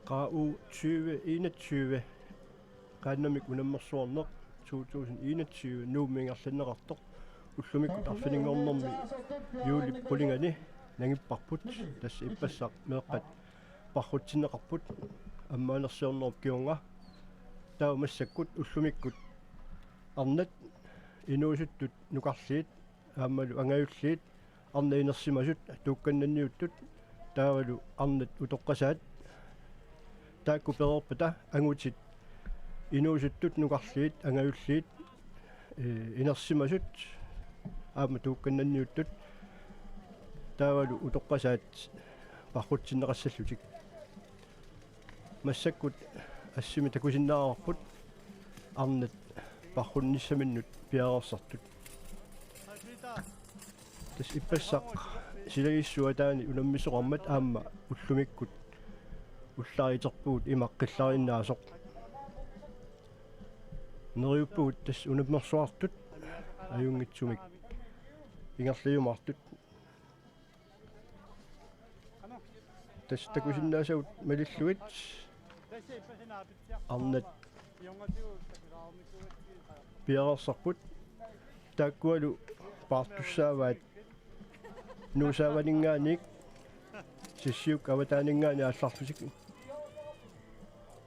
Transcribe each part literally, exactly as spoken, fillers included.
Q U tyve enogtyve, qaannamik unammersuarneq to tusind enogtyve Nuummi ingerlanneqartoq, ullumikkut arfininngornermi juulip qulinganni nangipparput, tassa ippassaq meeqqat parrutsinneqarput, ammaanersiornerup kingorna. Taava massakkut ullumikkut arnat inuusuttut nukarliit aammalu angajulliit arnat inersimasut tuukkannanniuttut taavalu arnat utoqqasaat. Taakku pereerpata angutit inuusuttut nukarliit angajulliit, ee, inersimasut aamma tuukkannanniuttut taavalu utoqqasaat parrutsinneqassallutik. Massakkut assimi takusinnaavarput arnat parrunnissaminnut piareersartut. Tassa ippassaq silagissuataani unammisoqarmat aamma ullumikkut ullaaq iterpugut imaq qillarinnaasoq. Neriuppugut tassa unammersuartut ajunngitsumik ingerlajumaartut. Tassa takusinnaasagut malillugit arnat piareersarput, taakkualu paartussaavaat Nuussaavaninngaanniit Sissiukka avataaninngaanniit aallarlutik,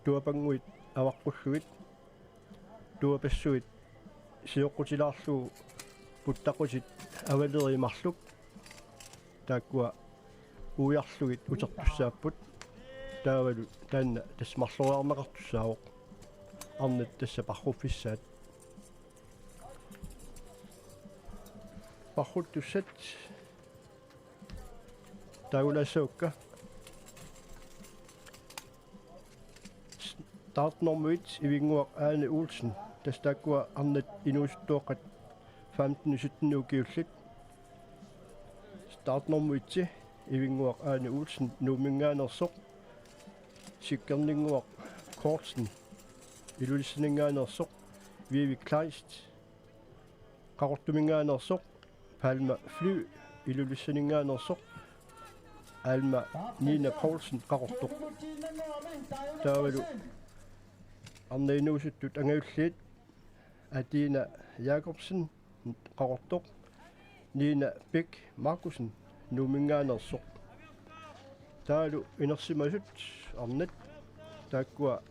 tuapannguit avaqqullugit, tuapassuit sioqqutilaarlugu puttaqutit avalerii marluk, taakkua uiarlugit utertussaapput. Taavalu taanna tassa marloriarneqartussaavoq arnat tassa parruffissaat. Parruttussat taagulaassavakka. Startnummer et, Ivinnguaq Ane Olsen. Tassa taakkua arnat inuusuttuaqqat femten sytten ukiullit. Startnummer et, Ivinnguaq Ane Olsen, Nuumminngaanneersoq. Sikkerninnguaq Kortsen, Ilulissaninngaanneersoq. Vivi Kleist, Qaqortuminngaanneersoq. Palma Fly, Ilulissaninngaanneersoq. Alma Nina Poulsen, Qaqortoq. Taavalu arnat inuusuttut angajulliit, Adina Jakobsen, Qaqortoq. Nina Bech Markussen, Nuumminngaanneersoq. Taavalu inersimasut arnat taakkua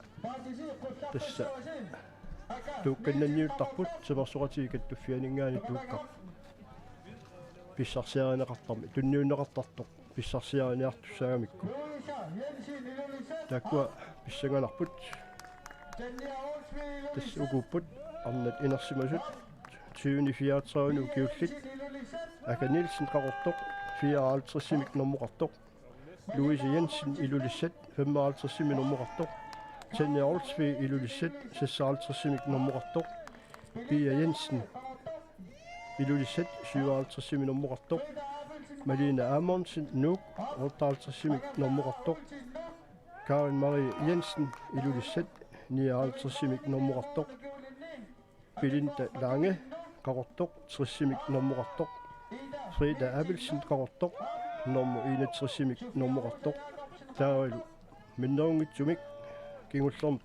tassa tuukkannanniuttarput, Sermersoqatigiit Kattuffianinngaanniit tuukkaq pissarsiarineqartarmat tunniunneqartartoq pissarsiariniartussaagamikku. Taakkua pissanganarput. Tassa ukuupput arnat inersimasut: tyveni fireogtredive ukiullit, Aka Nielsen, Qaqortoq, fireoghalvtredsimik normoqartoq. Louise Jensen, Ilulissat, femoghalvtredsimik normoqartoq. Tanja Olsvig, Ilulissat, seksoghalvtredsimik normoqartoq. Pia Jensen, Ilulissat, syvoghalvtredsimik normoqartoq. Malene Amondsen, Nuuk, otteoghalvtredsimik normoqartoq. Karen Marie Jensen, Ilulissat, nioghalvtredsimik normoqartoq. Belinda Lange, Qaqortoq, tressimik normoqartoq. Frida Abelsen, Qaqortoq, nummer enogtressimik normoqartoq. Taavalu minnerunngitsumik kingullermik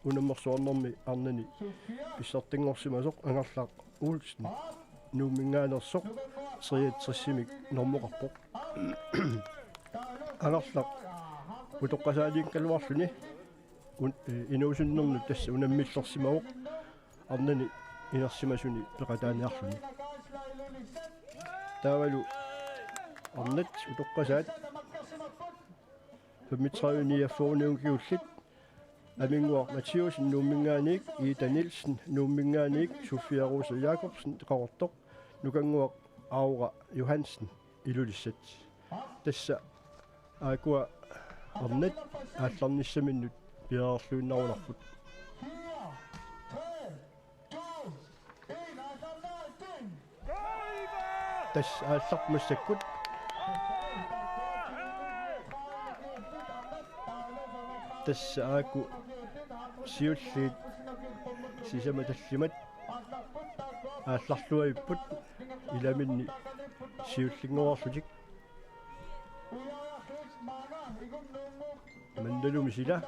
unammersuarnermi arnani pissartanngorsimasoq Angerlaq Olsen, Nuumminngaanneersoq, treogtressimik normoqarpoq. Angerlaq utoqqasaaniikkaluarluni un-, eh, inuusunnernut tassa unammillersimavoq arnani inersimasuni peqataaniarluni. Taavalu arnat utoqqasaat femogtredive niogfyrre ukiullit: Aminnguaq Mathiassen, Nuumminngaanniit, Ida Nielsen, Nuumminngaanniit, Sofia Rose Jakobsen, Qaqortoq, Nukannguaq Aura Johansen, Ilulissat. Tassa aakkua arnat aallarnissaminnut piareerluinnarunarput. Tassa aallarput massakkut. Tassa aakkua siulliit sisamat tallimat aallarluavipput ilaminni siullinngorlutik. Mandalumi sila.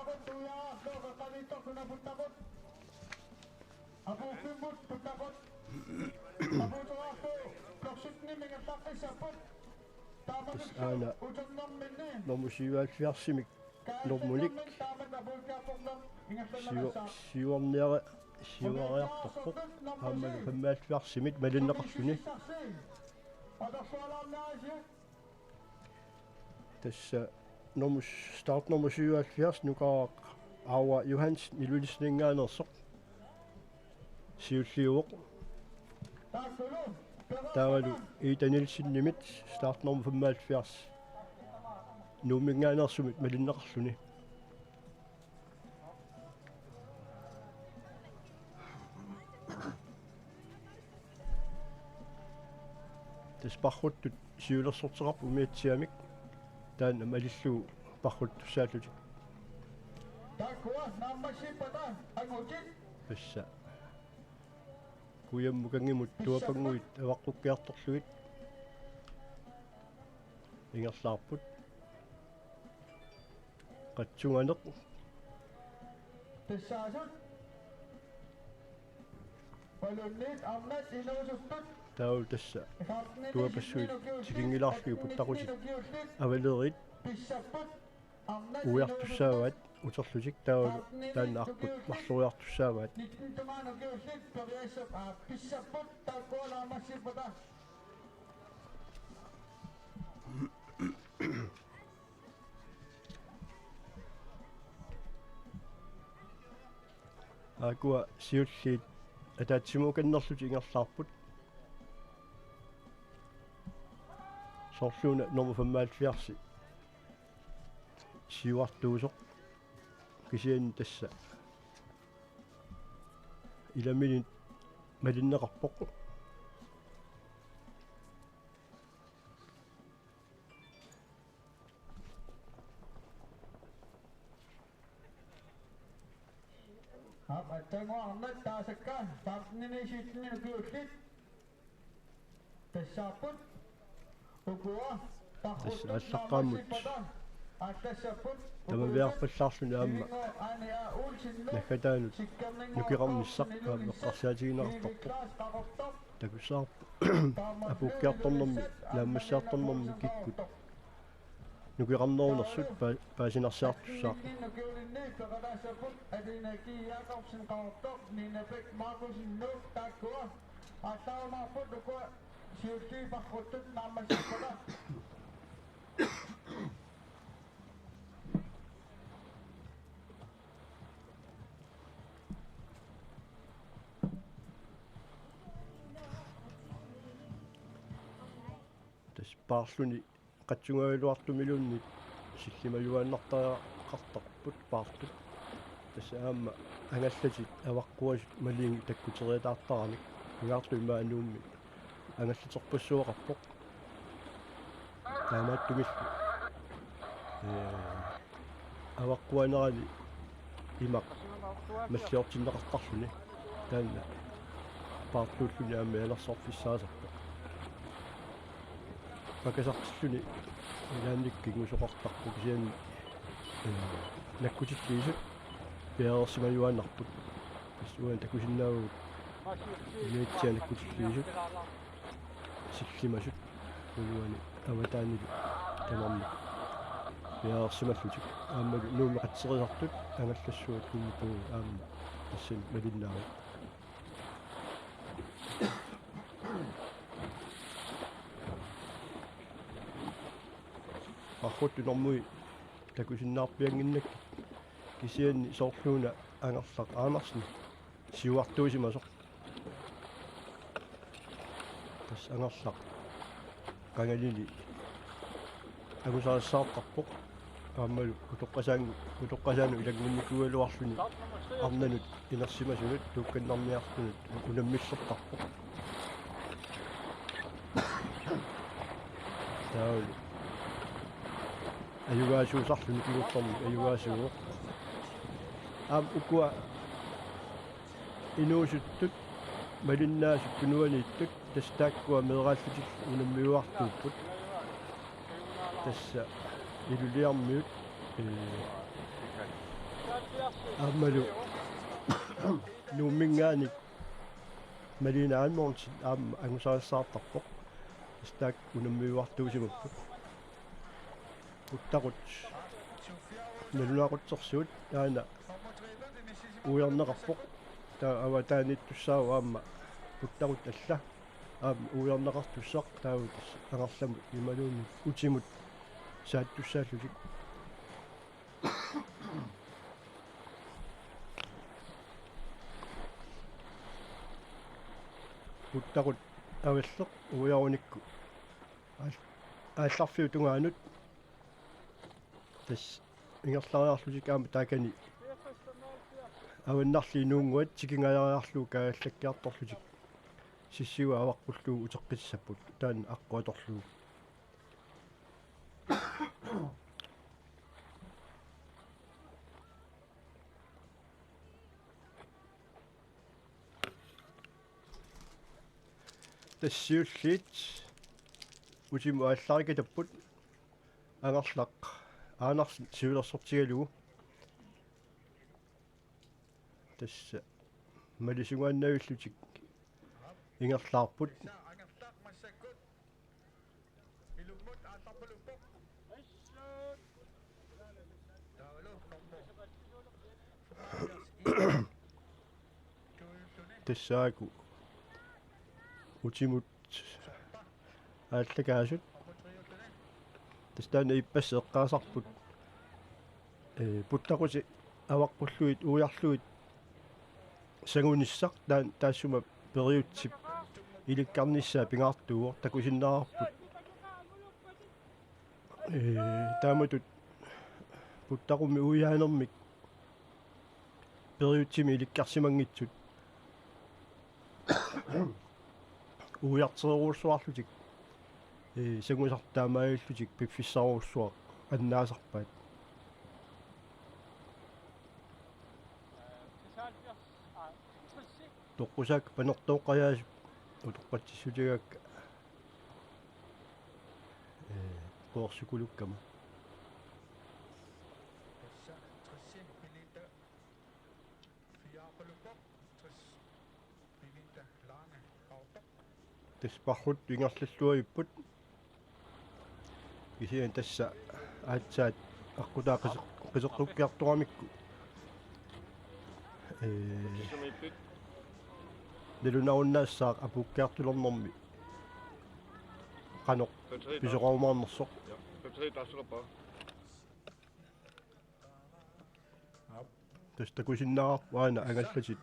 Tassa aana nummer syvoghalvfjerdsimik normunik siu-, siuarniare-, siuariartorpoq aammalu femoghalvfjerdsimit malinneqarluni. Tassa nummer, startnummer syvoghalvfjerds, Nukaaq Aua Johansen Ilulissaninngaanneersoq, siulliuvoq. Taavalu Ida Nielsenimit, startnummer femoghalvfjerds, Nuumminngaanneersumit malinneqarluni. Tassa parruttut siulersorteqarput umiatsiamik, taanna malillugu parruttussaallutik. Taakkua naammassippata angutit. Tassa kujammut kangimut tuapannguit avaqqukkiartorlugit ingerlaarput. Qatsunganeq. Tassaasut. Balunniit arnat inuusuttut. Taava tassa tuapassuit tikinngilaarlugit puttaqutit avalerit. Pissapput. Ujartussaavaat uterlutik, taava taanna aqqut marloriartussaavaat. Nittentumaanut ukiullit periassap, aa, pissapput taakkua naammassippata. Aakkua siulliit ataatsimuukannerlutik ingerlaarput. Soorluuna nummer femoghalvfjerds siuartuusoq. Kisianni tassa ilaminit malinneqarpoq. Aap, aatsaannguaq arnat taasakka femtenini syttenini ukiullit. Tassaapput ukua. Tassa aallaqqaammut tamaviaarpallaarluni aamma naggataanut nukeqarnissaq aamma eqqarsaatigineqartarpoq. Takussavarput apuukkiartornermi naammassiartornermi kikkut nukeqarnerunersut pa-, paasinarsiartussaaq. Aallaarumaarput ukua siulliit parruttut naammassippata. Tassa paarluni qatsungajaluartumiluunniit sillimajuaannartariaqartarput paartut. Tassa aamma angallatit avaqquasut malinnut takkuteriataartaramik, pingaartumik immaqa Nuummi angallaterpassuaqarpoq. Taamaattumillu, ee, avaqquanerani imaq malliortinneqartarluni, taanna paartuulluni aamma anersorfissaasarpoq. Pakasartilluni ilaannikkut kingusoqartarpoq, kisianni, ee, nakkutilliisut piareersimajuaannarput. Tassa uani takusinnaavugut umiatsiat nakkutilliisut sillimasut, uani avataanilu tamarmik piareersimallutik. Aammalu Nuummi qatserisartut angallassuat kummipuu aamma tassani malinnaavat. Parruttut normui takusinnaarpiannginnakkit, kisianni soorluuna Angerlaq Andersen siuartuusimasoq. Tassa Angerlaq qangalili angusarissaartarpoq. Aammalu utoqqasaangu-, utoqqasaanut ilanngunnikuugaluarluni arnanut inersimasunut tuukkannarniartunut unammillertarpoq. Taavalu ajugaasuusarluni kingullermik ajugaasuuvoq. Aamma ukua inuusuttut malinnaasut tunuaniittut, tassa taakkua meeraallutillu unammiuartuupput. Tassa Iluliarmiut, ee, Aammalu Nuumminngaanniit Malene Edmondsen aamma angusarissaartarpoq. Taakku unammiuartuusimapput. Puttaqut nalunaaqutsersuut taanna uiarneqarpoq. Taava avataaniittussaavoq aamma puttaqut alla. Aamma uiarneqartussaq taava tassa angerlamut imaluunniit utimut saattussaallutik. Puttaqut avalleq uiarunikku aal-, aallarfiup tungaanut tassa ingerlariarlutik aamma taakani avannarli inuunnguat tikingajariarlugu kaagallakkiartorlutik sissiua avaqqullugu uteqqissapput taanna aqqut atorlugu. Tassa siulliit utimut aallarikatapput Angerlaq Andersen siulersortigalugu. Tassa malisungaannavillutik ingerlaarput. Tassaaku utimut aallakaasut. Tassa taanna ippassaq eqqaasarput. Ee, puttaqutit avaqqullugit uiarlugit sangunissaq taan-, taassuma periutsip ilikkarnissaa pingaartuuvoq takusinnaavarput. Ee, taamatut puttaqummi uiaanermik periutsimi ilikkarsimanngitsut uiarterujussuarlutik, ee, sangusartut taamaalillutik piffissarujussuaq annaasarpaat. Toqqusaakka panertooqqajaasut utoqqatsissutigaakka, ee, quersukkulukkama. Tassa parrut ingerlalluavipput. Kisianni tassa aatsaat aqqutaa qise-, qiseqqukkiartoramikku. Ee, nalunarunnaassaaq apuukkiartulernermi qanoq pisoqarumaarnersoq. Tassa takusinnaavarput aana angallatit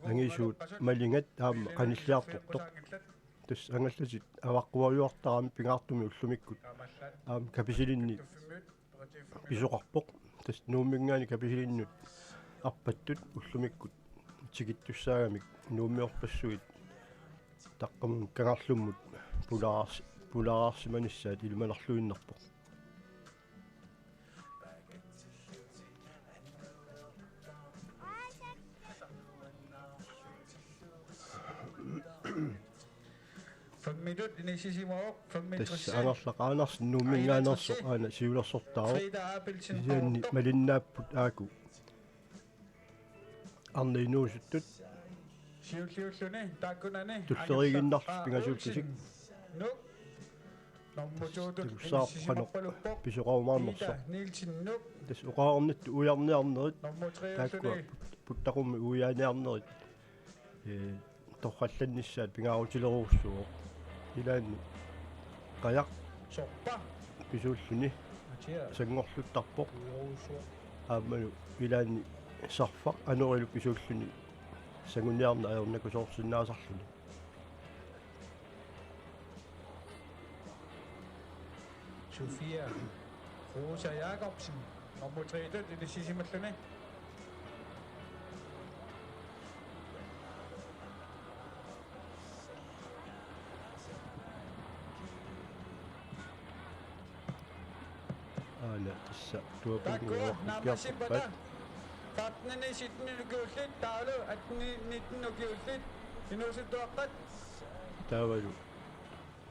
angisuut malingat aamma qanilliartortoq. Tassa angallatit avaqquajuartaramik pingaartumik ullumikkut aamma Kapisilinni pisoqarpoq. Tassa Nuumminngaanniit Kapisilinnut arpattut ullumikkut tikittussaagamik Nuummiorpassuit taqqamut Kangerlummut pulaars-, pulaarsimanissaat ilimanarluinnarpoq. Femmitut inissisimavoq, femogtres. Tassa Angerlaq Andersen Nuumminngaanneersoq aana siulersortaavoq. Frida Abelsen. Kisianni malinnaapput aaku arnat inuusuttut. Siulliulluni taakkunani tulleriiginnarlutik pingasuullutik. Nuuk. Takussaarput qanoq pisoqarumaarnersoq. Tassa oqarnittut uiarniarnerit taakkua put-, puttaqummi uiaaniarnerit, ee, torrallannissaat pingaarutilerujussuuvoq. Ilaanni qajaq pisuulluni sanngorluttarpoq. Aammalu ilaanni sarfaq anorilu pisuulluni sanguniarneq ajornakusoorsinnaasarluni. Sofia Rosa Jacobsen, nummer tre, den, den sidste med Flynn. Aana tassa tuapinnguaq. Takkua nammassippata. Femten sytten ukiullit, taavalu atten nitten ukiullit inuusuttuaqqat. Taavalu.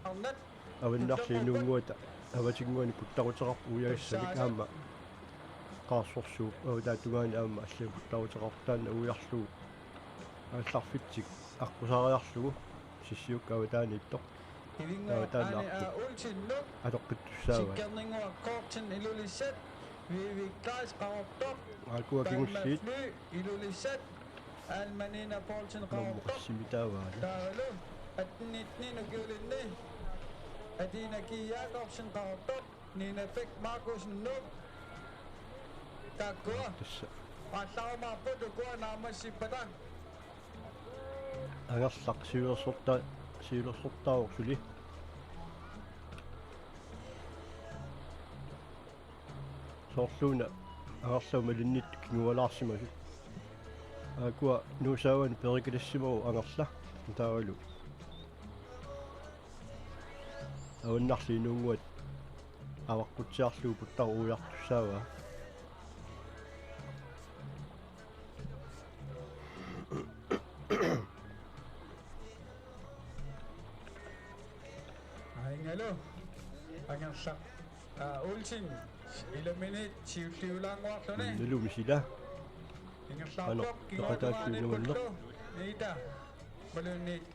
Arnat. Avannarli inuunnguata avatinnguanik puttaquteqarpoq uiagassamik aamma. Qaarsorsuup avataata tungaani aamma allamut puttaaruteqarpoq, taanna uiarlugu aallarfitsik aqqusaariarlugu Sissiukka avataaniittoq. Ivinnguaq taanna Ane A. Olsen, Nuuk. Atoqqittussaavaa. Sikkerninnguaq Kortsen, Ilulissat. Vivi Kleist, Qaqortoq. Aakkua kingulliit. Palma Fly, Ilulissat. Alma Nina Poulsen, Qaqortoq. Nummer seks-imi taavaana. Taavalu atten nitten ukiulinni Adina G. Jakobsen, Qaqortoq. Nina Bech Markussen, Nuuk. Taakkua. Tassa. Aallarumaarput ukua naammassippata. Angerlaq siulersorta-, siulersortaavoq suli. Soorluuna angerlaq malinnittut kingualaarsimasut. Aakkua Nuussaavani perikalissimavoq angerlaq. Taavalu avannarli inuunnguat avaqqutsiarlugu puttarup uiartussaavaa. Aajungalu. Angerlaq A. Olsen, ilaminiit siulliulaannguarluni. Nalumi sila. Ingerlaarpoq. Qanoq, kinguatungaaniippoq peqataassuunuanneq. Iita. Maluunniit.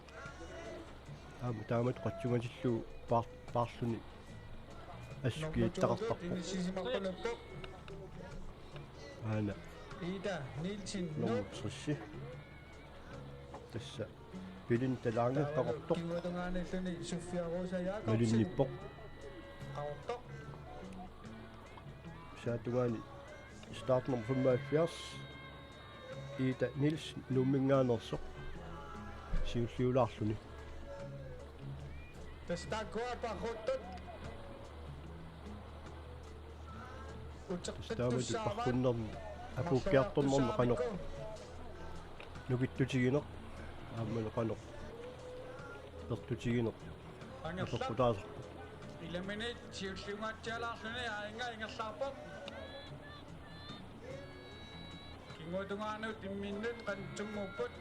Aamma taamatut qatsungatillugu paar-, paarluni assukiattaqartarpoq. Nummer to-tut inissisimarpaluppoq. Aana. Iita Nielsen, Nuuk. Nummer seks. Tassa Belinda Lange, Qaqortoq. Kinguatungaaniilluni Sofia Rosa Jakobsen. Malinniippoq. Qaqortoq. Tassa tungaani startnummer femoghalvfjerds, Ida Nielsen, Nuumminngaanneersoq, siulliulaarluni. Tassa taakkua paarruttut. Tassa taamatut paarrunnermi apuukkiartornermi qanoq nukittutigineq, aammalu qanoq pertutigineq. Angerlaq. Apeqqutaasarpoq. Ilaminiit siulliungaatsialaarluni, aajunga ingerlaarpoq. Kinguatungaanut imminnut qanittunnguupput.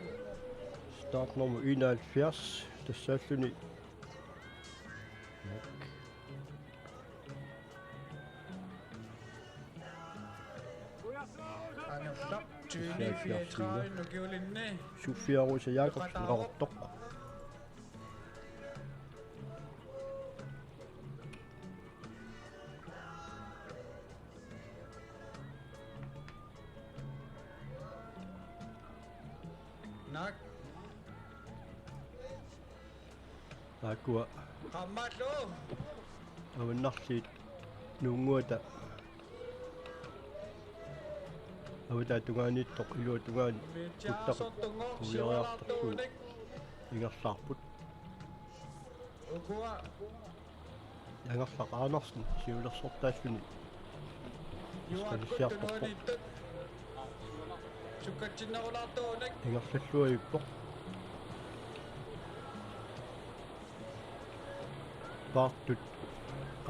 Startnummer enoghalvfjerds, tassaalluni. Angerlaq tyveni fireogtredive ukiulinni. Sofia Rosa Jakobsen, Qaqortoq. Naak. Taakkua. Qaammallu. Avannarliit nuunnguata avataata tungaaniittoq iluatungaani puttaqut uiariartorlugu ingerlaarput. Ukua. Angerlaq Andersen siulersortaalluni. Juakkut tunuaniittut. Sukkatsinnerulaartuunik. Ingerlalluarpoq. Paartut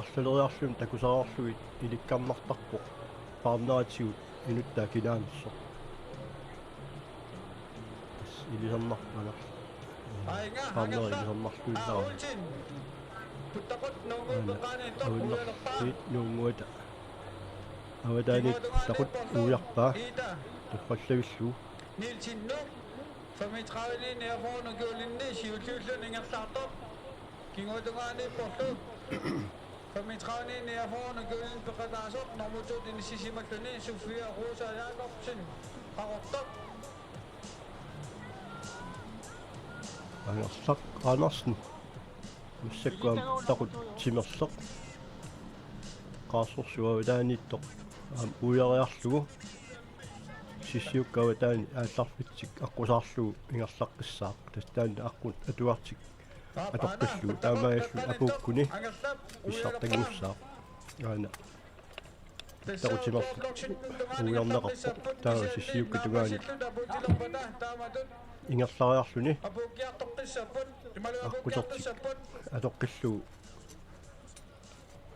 arlaleriarluni takusariarlugit ilikkarnartarpoq. Paarneratigut inuttaa kinaanersoq. Tassa ilisarnarput angerlaq. Aajunga, paarnerit angerlaq. Ilisarnarluinnarami. A. Olsen. Puttaqut nuunnguup peqaaniittoq uialerpaa. Avinnarsiit nuunnguata avataaniit puttaqut uiarpaa. Ida. Torrallavillugu. Nielsen, Nuuk. Femogtredive niogfyrre ukiulinni siulliulluni ingerlaartoq. Kinguatungaaniipporlu. Femogtredive niogfyrre ukiulinni peqataasoq nummer to-tut inissisimalluni Sofia Rosa Jakobsen, Qaqortoq. Angerlaq Andersen. Massakkut aamma puttaqut timerleq. Qaarsorsuup avataaniittoq aamma uiariarlugu. Sissiukka avataani aallarfitsik aqqusaarlugu ingerlaqqissaaq. Tassa taanna aqqut atuartik atoqqillugu. Taamaalilluni apuukkuni pissartanngussaaq. Aana. Puttaqut timerleq uiarneqarpoq. Taava Sissiukka tungaani ingerlariarluni aqqutertik atoqqillugu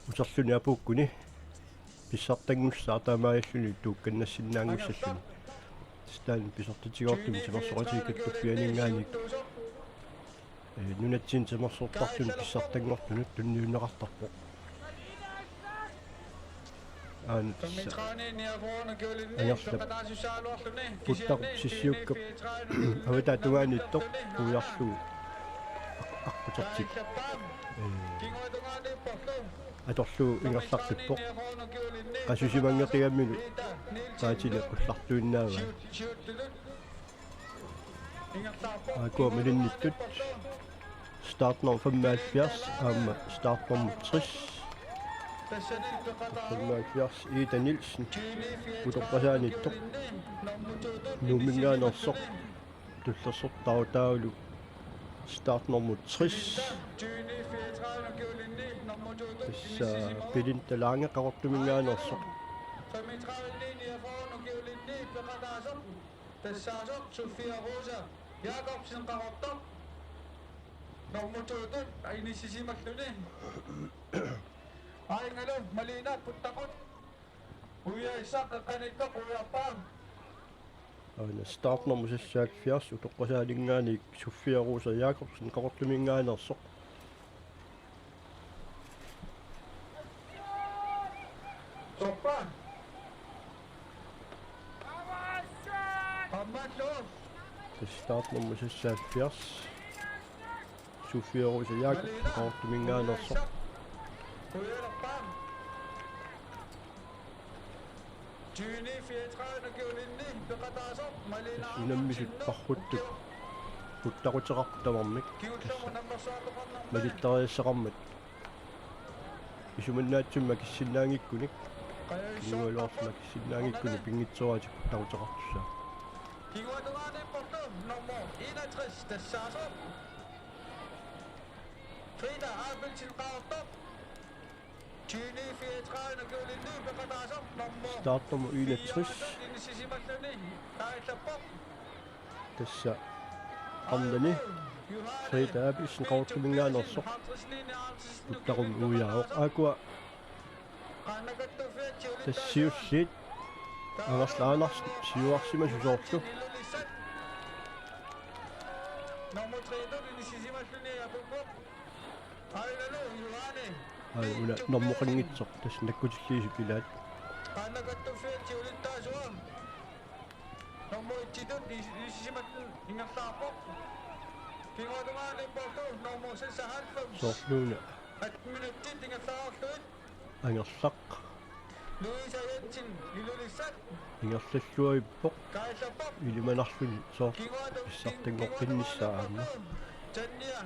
uterluni apuukkuni pissartanngussaaq, taamaalilluni tuukkannassinnaanngussalluni. Tassa taanna pisortatigoortumik timersoqatigiit kattuffianinngaanniit, ee, nunatsinni timersortartunut pissartanngortunut tunniunneqartarpoq. Aana tassa angerlap puttaq sissiukkap avataata tungaaniittoq ujarlugu aqqutertik, ee, atorlugu ingerlaqqippoq. Qasusimanngeqigamilu paatini qullartuinnaavai. Aakkua malinnittut startnummer femoghalvfjerds aamma startnummer tres. Femoghalvfjerds Ida Nielsen, Utoqqasaaniittoq, Nuumminngaanneersoq, tullersortaarutaavalu startnummer tres. Tassa Belinda Lange Qaqortuminngaanneersoq. Tassaasoq Sofia Rosa Jakobsen Qaqortoq. Normu to-tut inissisimalluni. Aajungalu Malina Puttaqut. Uiaissaq qeqqaniittoq uiarpaa. Aana startnummer seksoghalvfjerds Utoqqasaaninngaanniit Sofia Rosa Jakobsen Qaqortuminngaanneersoq. Soppa. Ammallu. Tassa startnummer seksoghalvfjerds Sofia Rosa Jakob Qaqortuminngaanneersoq. Unammisut parruttut puttaquteqarput tamarmik. Tassa malittariassaqarmat isumannaatsumik akissinnaanngikkunik, kingualuartumik akissinnaanngikkunik pinngitsooratik puttaquteqartussaavoq. Kinguatungaaniipporlu nummer enogtres tassaasoq Frida Abelsen Qaqortoq. Startnummer enogtres. Tassa arnani Frida Abelsen Qaqortuminngaanneersoq puttaqummi uiaavoq. Aakkua tassa siulliit Angerla Andersen siuarsimasoq soorlu. Nummer tre-tut inissisimalluni apuuppoq. Aajuna nummeqanngitsoq tassa nakkutilliisup ilaat. Qaannakattuffiat siulittaasuat. Nummer et-itut is-, inissisimalluni ingerlaarpoq. Kinguatungaaniipporlu nummer seksoghalvfems. Soorluuna atten minutsit ingerlaarlugit. Angerlaq. Louise Jensen, Ilulissat. Ingerlalluarpoq. Kaajallappoq. Ilimanarluni soorlu pissartanngoqqinnissaa aamma. Tanja.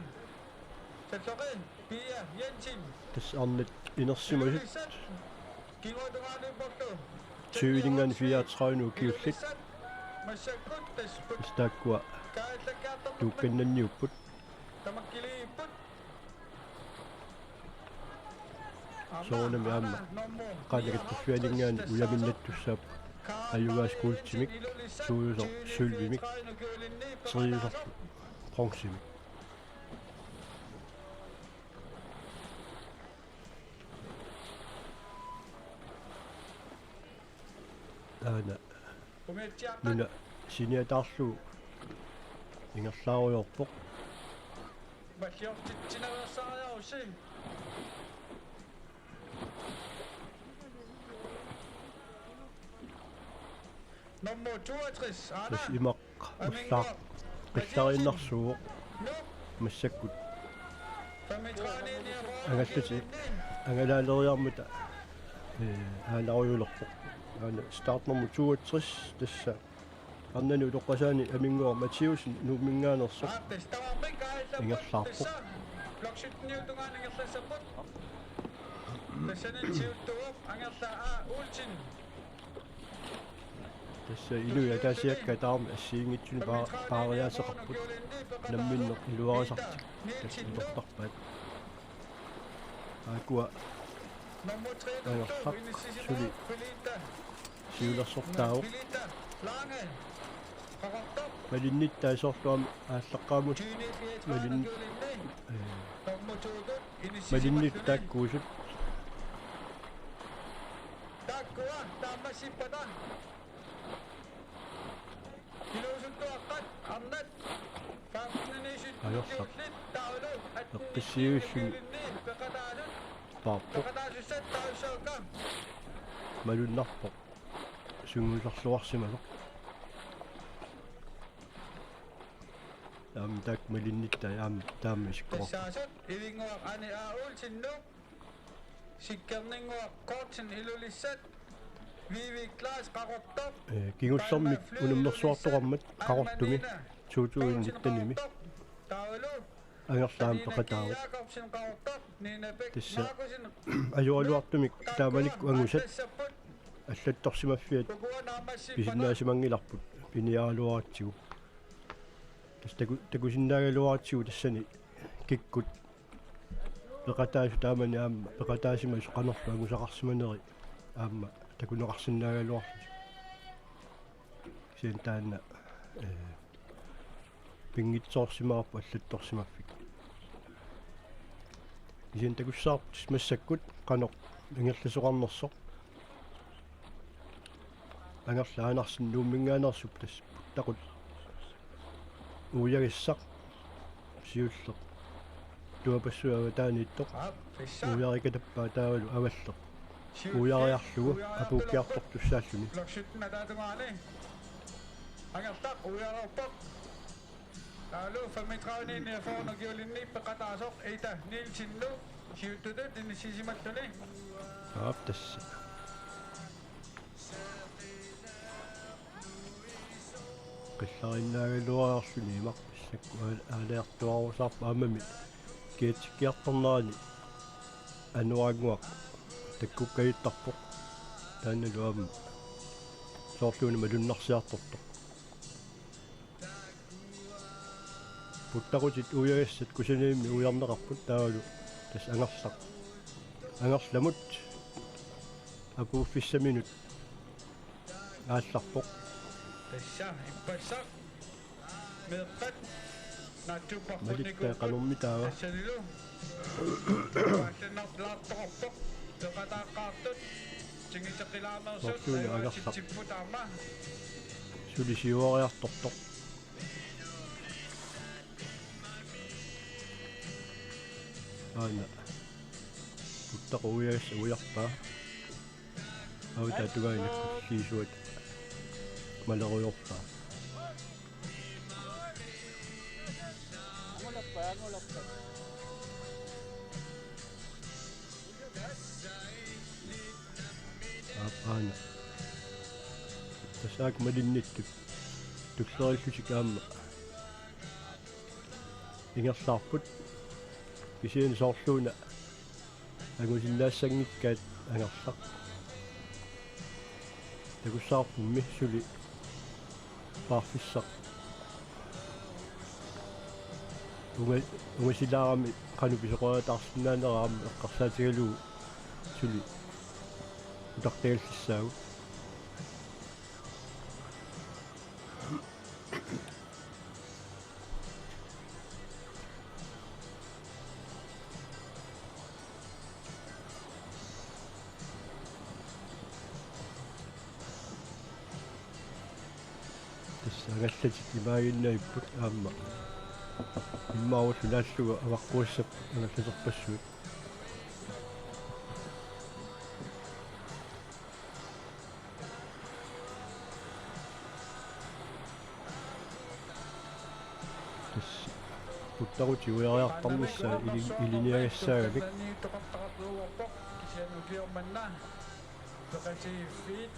Talloqi, Pia Jensen. Tassa arnat inersimasut. Ilulissat. Kinguatungaaniipporlu. Tyveninngaanniit fireogtredive ukiullit. Ilulissat. Massakkut tassa. Tassa taakkua. Kaajallakkiartornerput. Tuukkannanniupput. Tamakkiliipput. Soorunami aamma qaannakattuffianinngaanniit ujaminnattussaapput. Ajugaasup kuultimik, Suujusoq sølvimik, Teriusoq bronzemik. Taanna nuna siniataarlugu ingerlaarujoorpoq. Nummer toogtres, Anna. Tassa imaq ullaaq qillariinnarsuuvoq massakkut. Angallatit angalaaleriarmata, ee, aalarujulerpoq. Aana startnummer toogtres, tassa arnani utoqqasaani Aminnguaq Mathiussen Nuumminngaanneersoq ingerlaarpoq. Tassani siulleq Angerlaaq Olsen. Tassa inuit ataasiakkaat tamarmik assigiinngitsunik paa-, paariaaseqarput. Namminneq iluarisartik tassa iluartarpaat. Aakkua Angerlaq suli siulersortaavoq. Malinnittaat soorlu aamma aallaqqaammut malin-, ee, malinnittaat taakkuusut. Taakkua taamaassippata. Iluusuttuaqqat arnat femteniniisut Angerlaq. Ukiullit taavalu atteniniisut eqqissiivissumik ukiulinni peqataasut. Paarpoq. Peqataasussat taassuakka. malunnarpoq sungiusarluarsimasoq. Aamma taakku malinnittaat aamma taama isikkoqarpoq. Tassaasut Ilinnguaq Ani A. Olsen Nuuk, Sikkerninnguaq Kortsen Ilulissat, Vivi Klaas Qaqortoq, ee, kingullermik Palma Fly unammersuartoqarmat Ilulissaat, Qaqortumi Alma Nina, to tusind nitten-imi Qaqortoq, taavalu Angerlaaq Anina peqataavoq. Jakobsen Qaqortoq, Nina Bech, tassa Markussen, ajoraluartumik taamanikkut angusat allattorsimaffiat pisinnaasimanngillarput piniaraluaratsigu. Tassa taku-, takusinnaagaluaratsigu tassani kikkut peqataasut taamani aamma peqataasimasut qanorlu angusaqarsimaneri aamma takuneqarsinnaagaluarlutik. Kisianni taanna, ee, pinngitsoorsimavarput allattorsimaffik. Kisianni takussavarput massakkut qanoq ingerlasoqarnersoq. Angerlaaq Andersen Nuumminngaanneersup tassa puttaqut uiagassaq siulleq tuapassuit avataaniittoq uiarikatappaa taavalu avalleq uiariarlugu apuukkiartortussaalluni. Angerlaaq uiareerpoq. Taavalu femogtredive niogfyrre ukiulinni peqataasoq Ida Nielsen Nuuk siuttutut inissisimalluni. Aap, tassa. Qillarinnaagaluariarluni imaq massakkut aal-, aalajartuaarusaarpoq aammami kiatsikkiartornerani Anuaannguaq takkukkajuttarpoq. Taannalu aamma soorluuna malunnarsiartortoq. Puttaqutit uiagassat kusanavimmi uiarneqarput taavalu tassa Angerlaaq. Angerlamut apuuffissaminut aallarpoq. Tassa ippassaq meeqqat naatsuupparput. Malitta qanormitaava? Tassanilu paallannartulaartoqarpoq peqataaqqaartut tingiteqilaameersut. Sortuuna Angerlaaq. Tipput aamma suli siuariartortoq. Aana. Puttaqut uiagassaq uiarpaa. Avataata tungaanut nakkulliisuat malerujoorpaa. Aap, aana. Tassa aak malinnittut tulleriillutik aamma ingerlaarput. Kisianni soorluuna angusinnaassanngikkaat Angerlaaq. Takussavarpummi suli paarfissaq. Unga-, ungasilaarami qanoq pisoqariataarsinnaanera aamma eqqarsaatigalugu suli utartagallissaagut. Tassa angallatit imaaginnavipput aamma. Immaqa ullut naallugu avaqquassapput angallaterpassuit. Tassa puttaqutit uiariartarnissaat ili-, ilinniagassaagamik. Kisianni ukioq manna peqatigiiffiit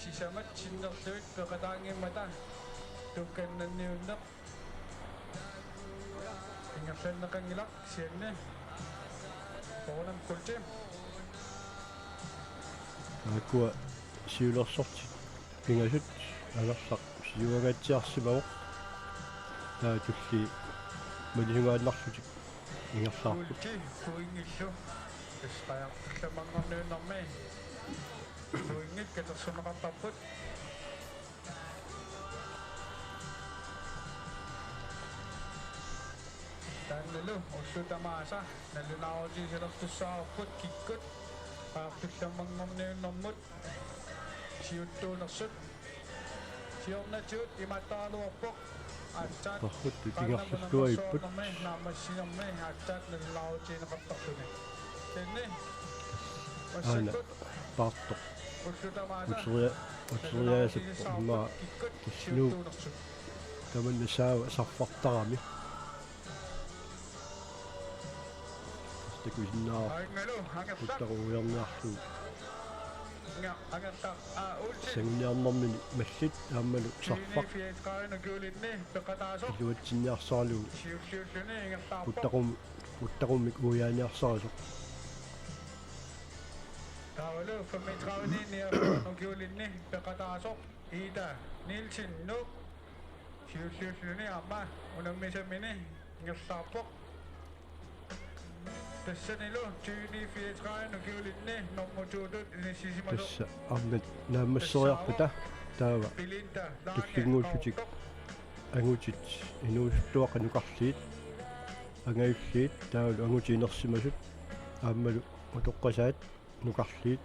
sisamat sinnerlugit peqataanngimmata tuukkannanniunneq ingerlanneqanngilaq kisianni. Soorunami kulti. Taakkua siulersortit pingasut Angerlaaq siuangaatsiarsimavoq. Taava tulliit malisungaannarlutik ingerlaarput. Kulti pointillu. Tassa qajartorluarmanngorniunnermi pointit katersorneqartarput. Taannalu ullut tamaasa nalunaarutigisalertussaavarput kikkut qajartorluarmanngorniunnermut siuttuunersut. Siornatigut imaattoraluarpoq aatsaat. Parhuttut ingerlalluagipput. Naammassinermi aatsaat nalunaarutigineqartarluni. Kisianni aana massakkut paartoq. Uteria-, uteriaasippoq immaqa kissinut tamanna saava sarfartarami. Takusinnaavarput Puttaqaaq ujarniarlugu. Sanguniarnermini mallit aammalu sarfaq. Iluatsinniarsaralugu. Puttaqum-, Puttaqummik uiaaniarsarisoq. Taavalu femogtredive niogfyrre ukiulinni peqataasoq Ida Nielsen Nuuk. Siulliulluni aamma unammisamini ingerlaarpoq. Tassanilu tyveni fireogtredive ukiulinni normu to-tut inissisimasoq. Tassa arnat naammasseriarpata taava Belinda Lange tullinnguullutik Qaqortoq. Angutit inuusuttuaqqat nukarliit angajulliit taavalu angutit inersimasut aammalu utoqqasaat nukarliit,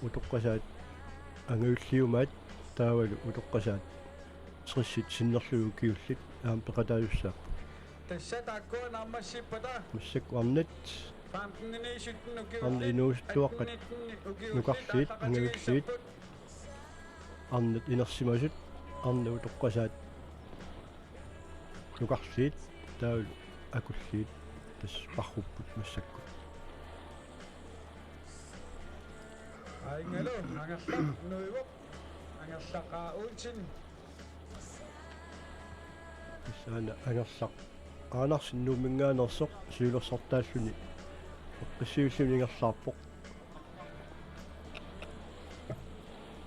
utoqqasaat angajulliumaat taavalu utoqqasaat tressit sinnerlugit ukiullit aamma peqataasussaapput. Tassa taakkua naammassippata. Massakkut arnat femten sytten ukiullit, arnat inuusuttuaqqat atten nitten ukiullit nukarliit, angajulliit, aaqqatigiissapput. Arnat inersimasut, arnat utoqqasaat nukarliit, taavalu akulliit, tassa parrupput massakkut. Aajungalu, Angerlaq nuivoq, Angerlaq A. Olsen. Tassa aana Angerlaq Andersen Nuumminngaanneersoq siulersortaalluni eqqissivilluni ingerlaarpoq.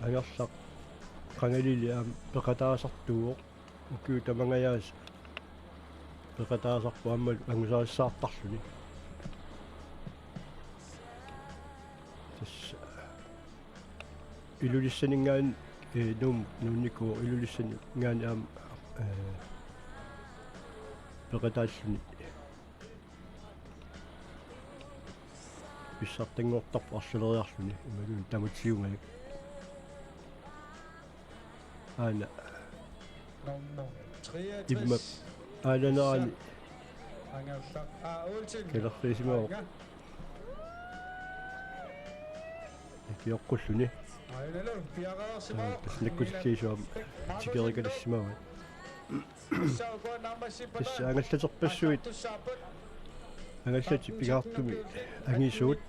Angerlaq qangalili aamma peqataasartuuvoq. Ukiut tamangajaasa peqataasarpoq aammalu angusarissaartarluni. Tassa Ilulissaninngaanniit, ee, Nuummut nuunnikuuvoq Ilulissaninngaanniit aamma, ee, peqataalluni. Pissartanngortarpoq arlaleriarluni imaluunniit tamatigungajuk. Aana. Nummer treogtres. Imma aalanerani. Angerlaq A. Olsen. Kalerriisimavoq. Aajunga. Ikioqqulluni. Aajungalu piareersimavoq. Tassa nakkutilliisuam tikeriikalissimavaat. Tassa angallaterpassuit, angallatit pingaartumik angisuut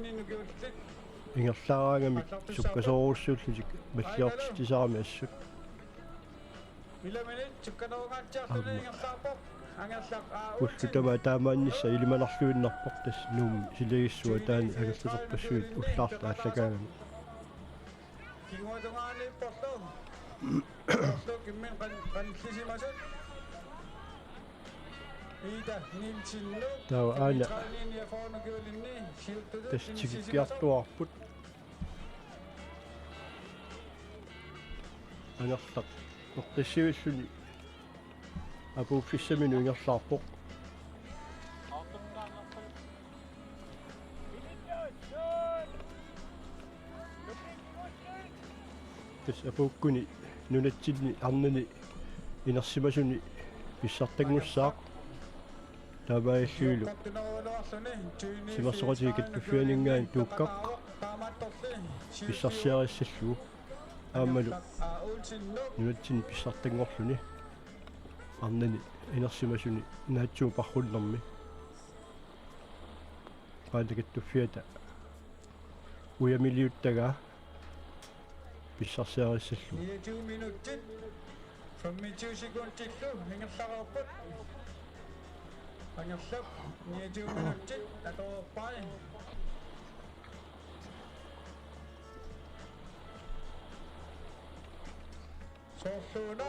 ingerlaaraangamik sukkasoorujussuullutik malliortitsisarami assut. Aamma. Ullut tamaat taamaannissaat ilimanarluinnarpoq, tassa Nuummi silagissuaq taanna angallaterpassuit ullaartut aallakaagami. Kinguatungaaniipporlu. Porlu kimmin qan-, qanillisimasut. Ida Nielsen Nuuk. Taava aana. Femogtredive niogfyrre ukiulinni siuttutut inissisimasoq. Tassa tikikkiartuaarput. Angerlaq eqqissivilluni apuuffissaminut ingerlaarpoq. Tassa apuukkuni nunatsinni arnani inersimasuni pissartanngussaaq. Taamaalillunilu timersoqatigiit Kattuffianinngaanniit Tuukkaq pissarsiarissallugu aammalu nunatsinni pissartanngorluni arnani inersimasuni naatsumik parrunnermi. Paanda Kattuffiata ujamiliuttagaa pissarsiarissallugu. Niogtyve minutsit femogtyve sekundillu ingerlareerput. Angerlap niogtyve minutsit atoreerpai. Soorluuna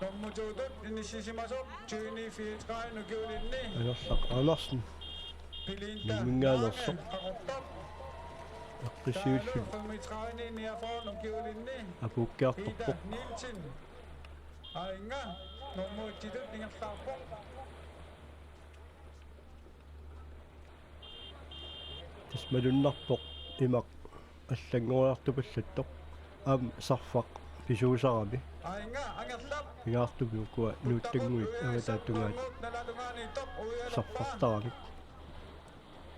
normu to-tut inissisimasoq tyveni fireogtredive ukiulinni. Angerlaq Andersen. Belinda Nuumminngaanneersoq. Lange Qaqortoq. Eqqissivilluni. Taavalu femogtredive niogfyrre ukiulinni. Apuukkiartorpoq. Ida Nielsen. Aajunga normu et-itut ingerlaarpoq. Tassa malunnarpoq imaq allanngoriartupallattoq. Aamma sarfaq pisuusarami. Aajunga Angerlap. Pingaartumik ukua nuuttannguit avataata tungaanut sarfartaramik.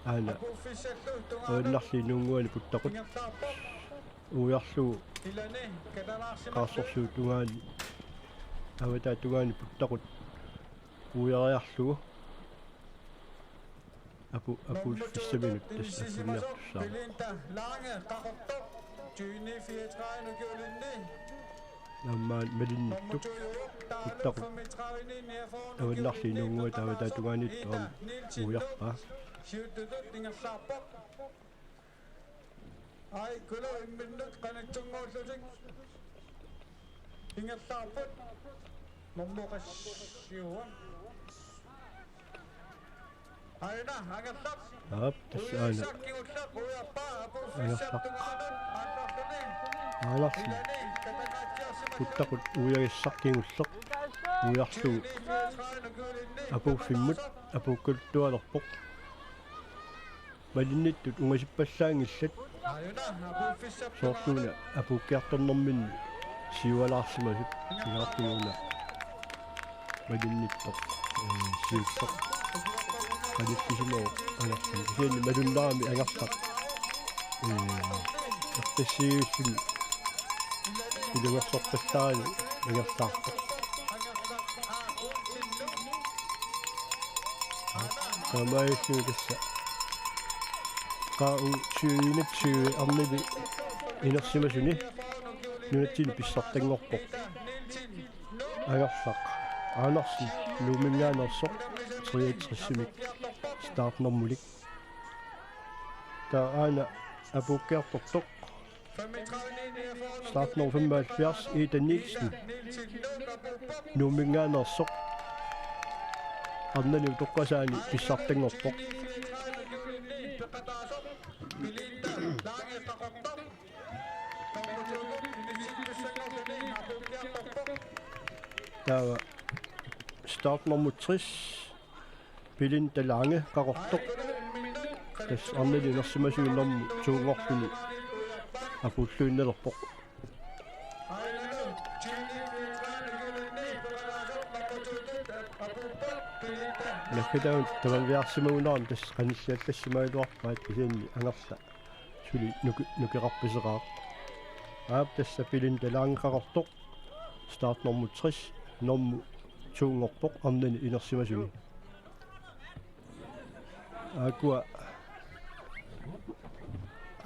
Aana. Apuuffissallu tungaanut. Aannarli nuunnguani Puttaqut. Ingerlaarpoq. uiarlugu ilani katalaarsimattut qaarsorsuup tungaani, avataata tungaani puttaqut uiariarlugu apu-, apuuffissaminut tassa akunnartussaavoq. Belinda Lange Qaqortoq, tyveni fireogtredive ukiulinni. Aamma malinnittut puttaqut avannarli inunnguata avataata tungaaniittoq aamma uiarpaa. Siuttutut ingerlaarpoq. Ai, Kulu imminnut qanitsunnguullutik ingerlaarput. Normu qassiua. Aana, Angerlaq. Aap, tassa aana. Uiagissaq kingulleq, uiarpaa, apuuffissaq Angerlaq. Tungaanut, aallarluni. Aallarluni. Ilani, katangaatsiarsimallugu. Puttaqut uiagissaq kingulleq. Uiarlugu. Tyveni fireogtredive ukiulinni. Apuuffimmut, apuukkaluttualerpoq. Malinnittut ungasippallaanngillat. Soorluuna apuukkiartornerminni siualaarsimasut, pingaartumik una malinnittoq, ee, siulleq qanillisimavoq Angerlaq. Kisianni malunnarami Angerlaq, ee, eqqissivilluni ilungersorpallaarani ingerlaarpoq. Taamaalilluni tassa Q U tyve enogtyve arnani inersimasuni nunatsinni pissartanngorpoq Angerlaq Andersen Nuumminngaanneersoq, treogtresimik startnormulik. Taava aana apuukkiartortoq. Startnummer femoghalvfjerds, Ida Nielsen, Nuumminngaanneersoq, arnani utoqqasaani pissartanngorpoq. Taava startnummer tres, Belinda Lange Qaqortoq. Tassa arnani inersimasuni normu to-nngorluni apuulluinnalerpoq. Nakkataamut tamaviaarsimagunarami tassa qanilliallassimagaluarpaat, kisianni Angerlaq suli nuki-, nukeqarpiseqaaq. Aap, tassa Belinda Lange Qaqortoq. Startnummer tres, normu to-nngorpoq arnani inersimasuni. Aakkua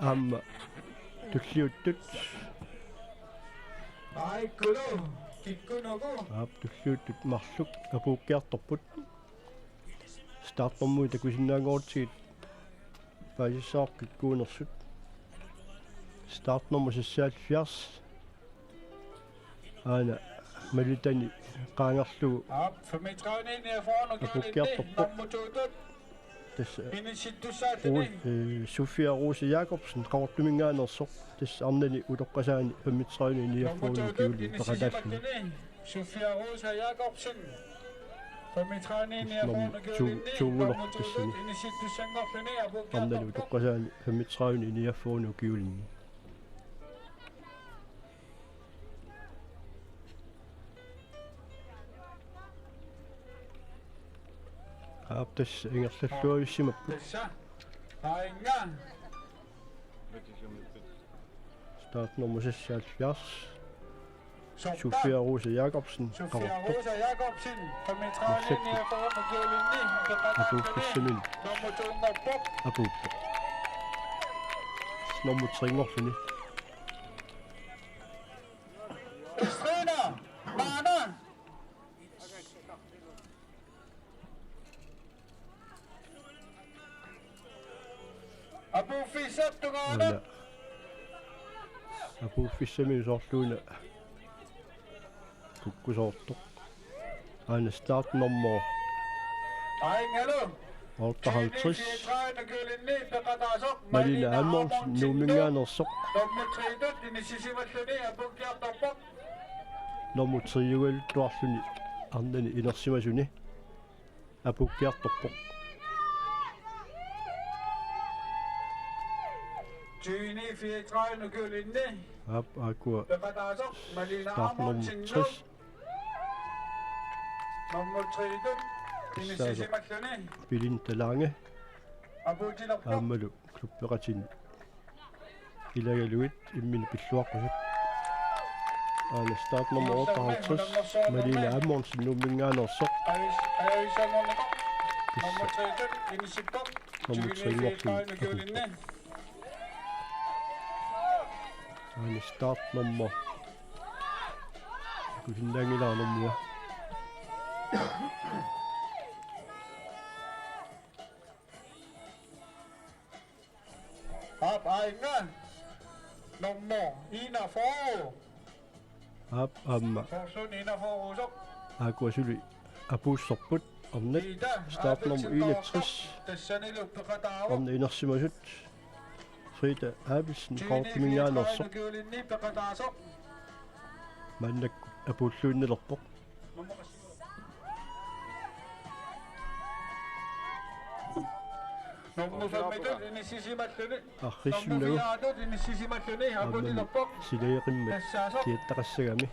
aamma tulliuttut. Ai, Kulu, kikkunuku. Aap, tulliuttut marluk apuukkiartorput. Startnummerit takusinnaanngorutsigit paasissavarput kikkuunersut. Startnummer seksoghalvfjerds. Aana malitani qaangerlugu. Aap, femogtredive niogfyrre, apuukkiartorpoq. Nummer to-tut. Tassa Ru-, eh, Sofia Rose Jacobsen, Qaqortuminngaanneersoq. Tassa arnani utoqqasaani femogtredive niogfyrre ukiulinni peqataalluni. Sofia Rose Jacobsen. Femogtredive niogfyrre ukiulinni. Nummer to-, to-nngorpoq tassani. Arnani utoqqasaani femogtredive niogfyrre ukiulinni. Aap, tassa ingerlalluavissimapput. Tassa. Aajuna. Startnummer seksoghalvfjerds. Sofia Rose Jacobsen, Sofia Qaqortoq. Rose Jacobsen, femogtredive niogfyrre ukiulinni, apuuffissaminut. Nummer to-nngorpoq. Apuuppoq. Nummer tre-nngorluni. Katrine Maana. Apuuffissap tungaanut. Aana. Apuuffissaminut soorluuna kukkusoortoq. Aana startnummer. Aajuna. Otteoghalvtreds. Malene Amundsen, Nuumminngaanneersoq. Nummer tre-ugaluttuarluni arnani inersimasuni apuukkiartorpoq. Tyveni fireogtredive ukiulinni. Aap, aakkua. Peqataasoq Malene Amundsen. Nummer tres. Nummer tre-tut. Tassa inissisimalluni. Belinda Lange. Apuutilerpoq. Aammalu klubbeqatini. Ilagalugit imminut pilluaqqusut. Aana startnummer otteoghalvtreds, Malene Amundsen, Nuumminngaanneersoq. Tassa nummer tre-nngorluni. Aana startnummer. Kusinnaanngilara nummua. Aap, aajuna. Nummer enogfyrre. Aap, aamma. Soorlu enogfyrre-usoq. Aakkua suli apuussorput arnat. Ida, startnummer enogtres. Tassanilu peqataavoq. Arnat inersimasut. Frida Abelsen, Qaqortuminngaanneersoq. Peqataasoq. Maannakkut apuulluinnalerpoq. Nummer femmitut inissisimalluni. Arriissunnagu. Nummer fireatut inissisimalluni. Aamma apuutilerpoq. Silageqimmat. Tassaasoq. Kiattaqassagami.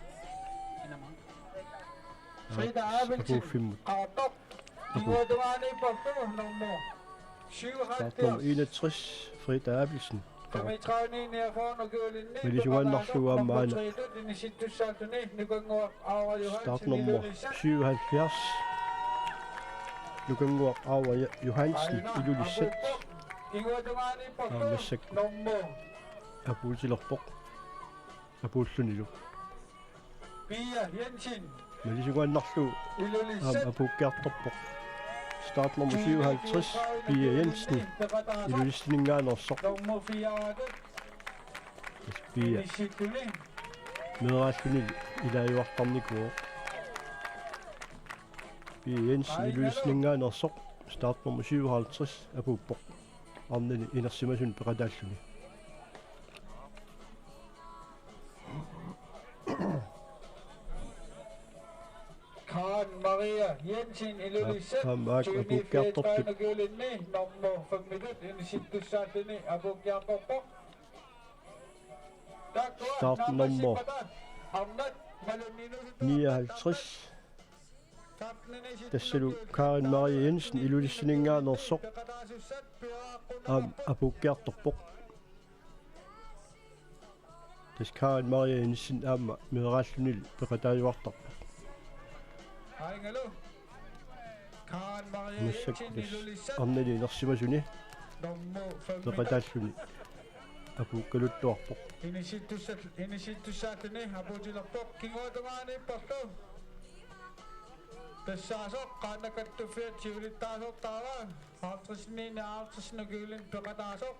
Frida Abelsen. Apuuffimmut. Qaqortoq. Apuuppoq. Kinguatungaaniipporlu nummer syvoghalvfjerds. Startnummer enogtres, Frida Abelsen. Milisugaannarlugu aamma aana. Startnummer syvoghalvfjerds. Nukannguaq Aava Johansen, Ilulissat. Aamma massakkut apuutilerpoq. Apuullunilu. Pia Jensen. Milisugaannarlugu. Ilulissat. Aamma apuukkiartorpoq. Startnummer syvoghalvtreds, Pia Jensen. Ilulissaninngaanneersoq. Nummer fire. Pia. Inissittuni. Meeraalluni ilaajuartarnikuuvoq. Pia Jensen Ilulissaninngaanneersoq. Startnummer syvoghalvtreds apuuppoq. Arnani inersimasuni peqataalluni. Karen Maria Jensen Ilulissat. Aamma aak apuukkiartortut. Nummer femmitut inisittussaalluni apuukkiartorpoq. Startnummer nioghalvtreds. Tassalu Karen Maria Jensen Ilulissaninngaanneersoq. Aamma apuukkiartorpoq. Tassa Karen Maria Jensen aamma meeraallunilu peqataajuartarpoq. Massakkut tassa arnani inersimasuni peqataalluni apuukkaluttuarpoq. Inisittussal-, inisittussaalluni apuutilerpoq kinguatungaaniipporlu. Tassaasoq Qaannat Kattuffiat siulittaasortaavoq. Halvtreds-iniinni halvtreds-inukkuulluni peqataasoq.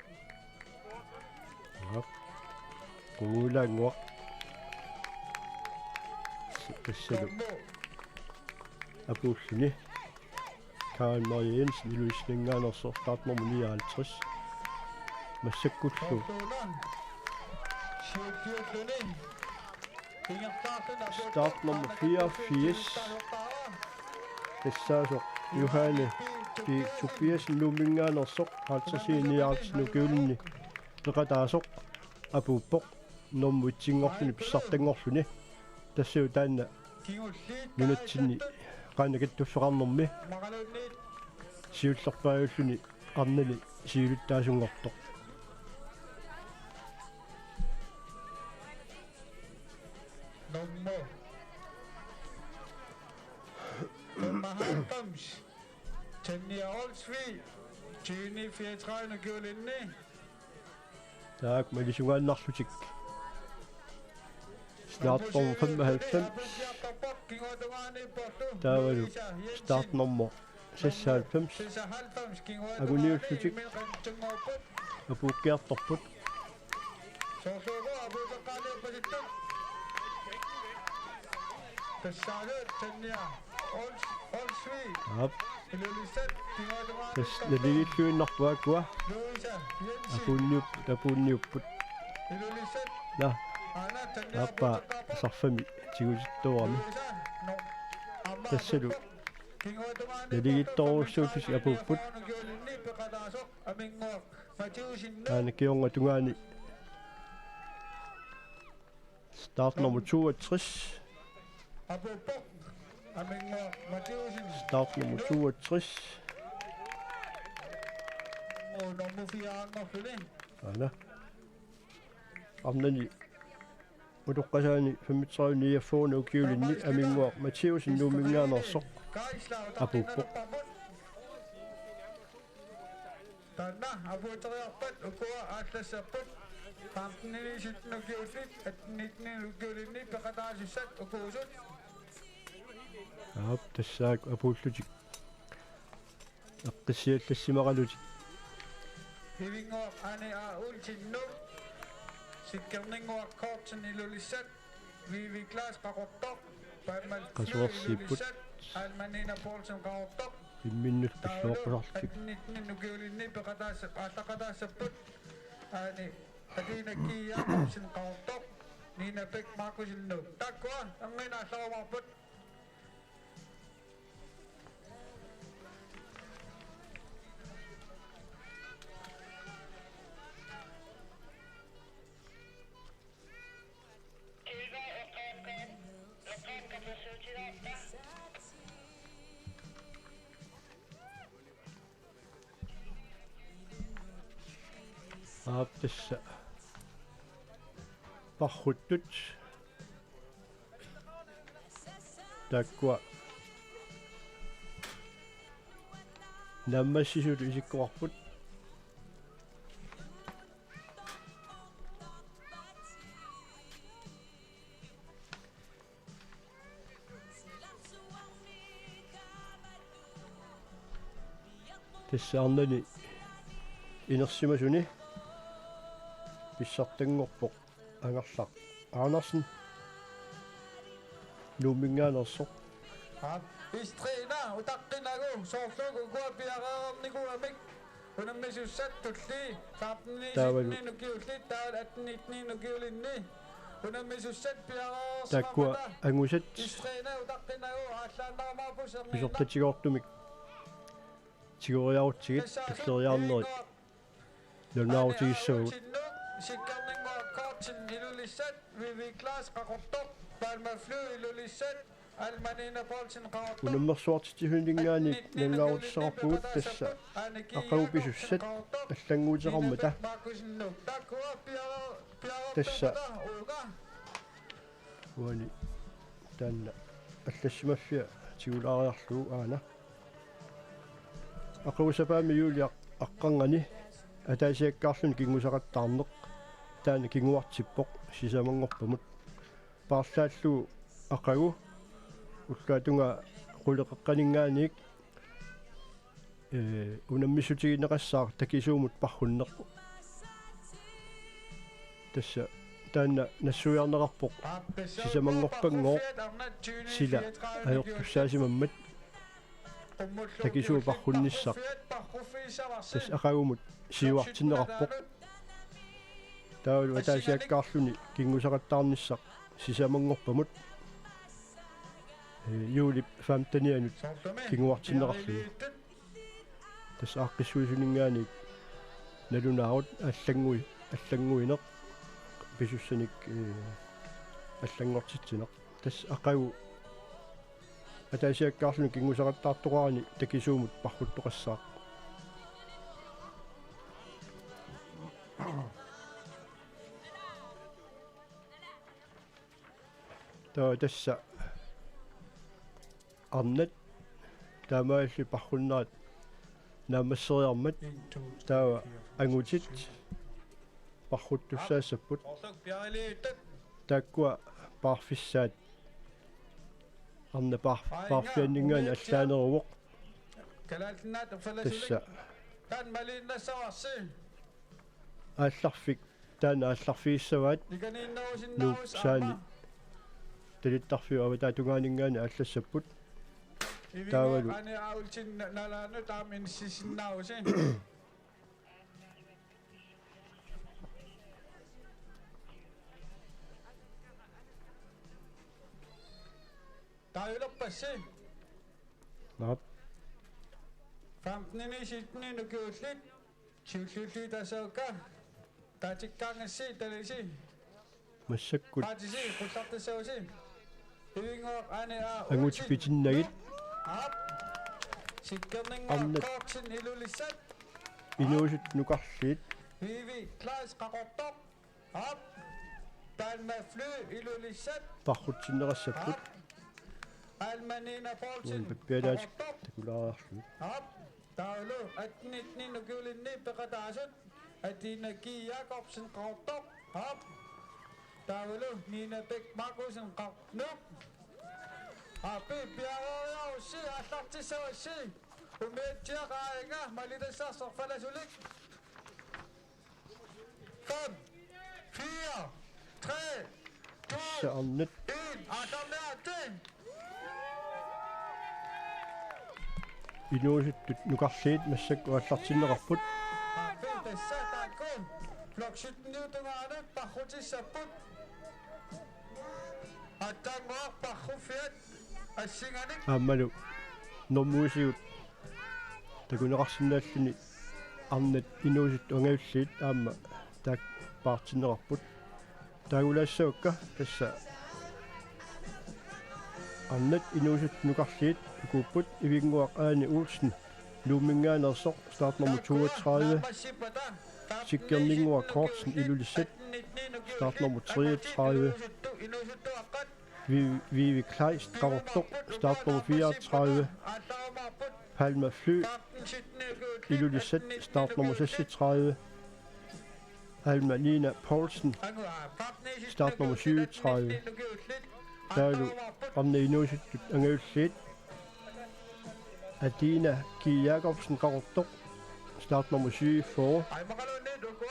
Aap. Qungujulaannguaq. Tassalu apuulluni. Karen Maria Jensen Ilulissaninngaanneersoq, startnummer nioghalvtreds. Massakkullu. Startnummer fireogfirs. Tassaasoq Johanne P. Tobiassen Nuumminngaanneersoq, halvtreds-iniinni halvtreds-inukkuulluni peqataasoq apuuppoq. Nummer et-inngorluni pissartanngorluni. Tassalu taanna nunatsinni Qaannat Kattuffeqarnermi siullerpaajulluni arnani siulittaasunngortoq. Nummer femoghalvfems. Tanja Olsvig, tyve-ni fireogtredive-inukkuulluni. Taakku milisugaannarlutik. Startnummer femoghalvfems. Taavalu startnummer seksoghalvfems. Anguniullutik apuukkiartorput. Aap. Tassa naligiilluinnarput aakkua. Apuunniup-, apuunniupput. Naa. Aappaa sarfami tigusittoorami. Tassalu naligiittorujussuullutik apuupput. Aana kingorna tungaani. Startnummer toogtres. Startnummer toogtres. Aana. Arnani utoqqasaani femogtredive niogfyrre ukiulinni Aminnguaq Mathiussen Nuumminngaanneersoq apuuppoq. Taanna apuuteriarpat ukua aallassapput femten sytten ukiullit, atten nitten ukiulinni peqataasussat ukuusut. Aap, tassaak apuullutik eqqissiallassimagalutik. Ivinnguaq Ane A. Olsen Nuuk, Sikkerninnguaq Kortsen Ilulissat, Vivi Klaas Qaqortoq, Palmal Fly Qasuersiipput. Ilulissat, Almanina Poulsen Qaqortoq. Imminnut Taavalu pilluaqqusarlutik. Atten nitten ukiulinni peqataassa-, aallaqataassapput. Aani Atina Kiia Olsen Qaqortoq, Nina Bech Markussen Nuuk. Taakkua, angiina allarumaarput. Aap, tassa. Parruttut. Taakkua naammassisut isikkoqarput. Tassa arnani inersimasuni pissartanngorpoq Angerlaq Andersen Nuumminngaanneersoq. Aap, S-treogtredive utaqqinagu, soorlu ukua piareernikuugamik unammisussat tullii femten sytten ukiullit, taavalu atten nitten ukiulinni unammisussat piareersimammata. Taakkua angusat S-treogtredive utaqqinagu aallaannaramaarput serniina. Pisortatigoortumik tigoriarutsigit tulleriiaarnerit nalunaarutigissavagut. Sikkerninnguaq Kortsen Ilulissat, Vivi Klaas Qaqortoq, Palmal Fly Ilulissat, Almanina Poulsen Qaqortoq. Unammersuartitsisuninngaanniit nalunaarutissavarput tassa aqagu pisussat allannguuteqarmata. Tassa uani taanna allassimaffia tigulaariarlugu aana. Aqagu sapaammi juuliaq aqqarngani ataasiakkaarluni kinngusaqattaarneq taanna kinguartippoq sisamanngorpamut. Paarlaallugu aqagu ullaatungaa quleqeqqaninngaanniit, ee, unammissutigineqassaaq takisuumut parrunneq. Tassa taanna nassuiarneqarpoq sisamanngorpanngooq sila ajortussaassimammat takisuup parrunnissaq. Tassa aqagumut siuartinneqarpoq. Taavalu ataasiakkaarluni kinngusaqattaarnissaq sisamanngorpamut, ee, juulip femtenianut kinguartinneqarluni. Tassa aaqqissuisuninngaanniit nalunaarut allannguineq, allannguineq pisussanik, ee, allanngortitsineq. Tassa aqagu ataasiakkaarluni kinngusaqattaartoqarani takisuumut parruttoqassaaq. Taava tassa arnat taamaalillutik parrunnerat naammasseriarmat taava angutit parruttussaassapput. Taakkua paarfissaat arnat paar-, paarfianninngaanniit allaaneruvoq. Tassa aallarfik taanna aallarfigissavaat Nuuk Saani talittarfiup avataatungaaningaanniit aallassapput. Taavalu Taajulorpassi. Naap. Femten sytten ukiullit. Siulliulluit taassavakka. Taatikkaangassi talisi. Massakkut. Paatisi qullartassavusi. Ivinnguaq Ane A. Angutit Olsen. Pitinnagit. Aap. Sikkerninnguaq arnat. Kortsen Ilulissat. Inuusut nukarliit. Vivi Klaas Qaqortoq. Aap. Palma Fly Ilulissat. Parrutsinneqassapput. Aap. Alma Nina Poulsen. Uani pappialaat Qaqortoq. Takulaariarlugit. Aap. Taavalu attenitten ukiulinni peqataasut. Atina G. Jakobsen Qaqortoq. Aap. Taavalu Nina Bech Markussen Qaqortoq. Aap, piareeriarussi aallartissavassi. Umiatsiaq aajunnga malitassarsi erfalasulik. Fem, fire, tre, to, Tassa arnat. En. Aallarniaritsi. Inuusuttut nukarliit massakkut aallartinneqarput. Aap, tassa taakku. Flok sytten tungaanut parrutissapput. Aatsaannguaq parruffiat assinganik. Aammalu normuisigut takuneqarsinnaalluni arnat inuusuttut angajulliit aamma taakku paartinneqarput. Taagulaassavakka tassa arnat inuusuttut nukarliit ukuupput. Ivinnguaq Aani Olsen Nuumminngaanneersoq, startnummer toogtredive. Sikkerninnguaq Kortsen Ilulissat, startnummer treogtredive. Vi-, Vivi Kleist Qaqortoq, startnummer fireogtredive. Palma Fly Ilulissat, startnummer seksogtredive. Alma Nina Poulsen, startnummer syvogtredive. Taavalu arnat inuusuttut angajulliit. Atina G. Jakobsen Qaqortoq, startnummer syvogfyrre.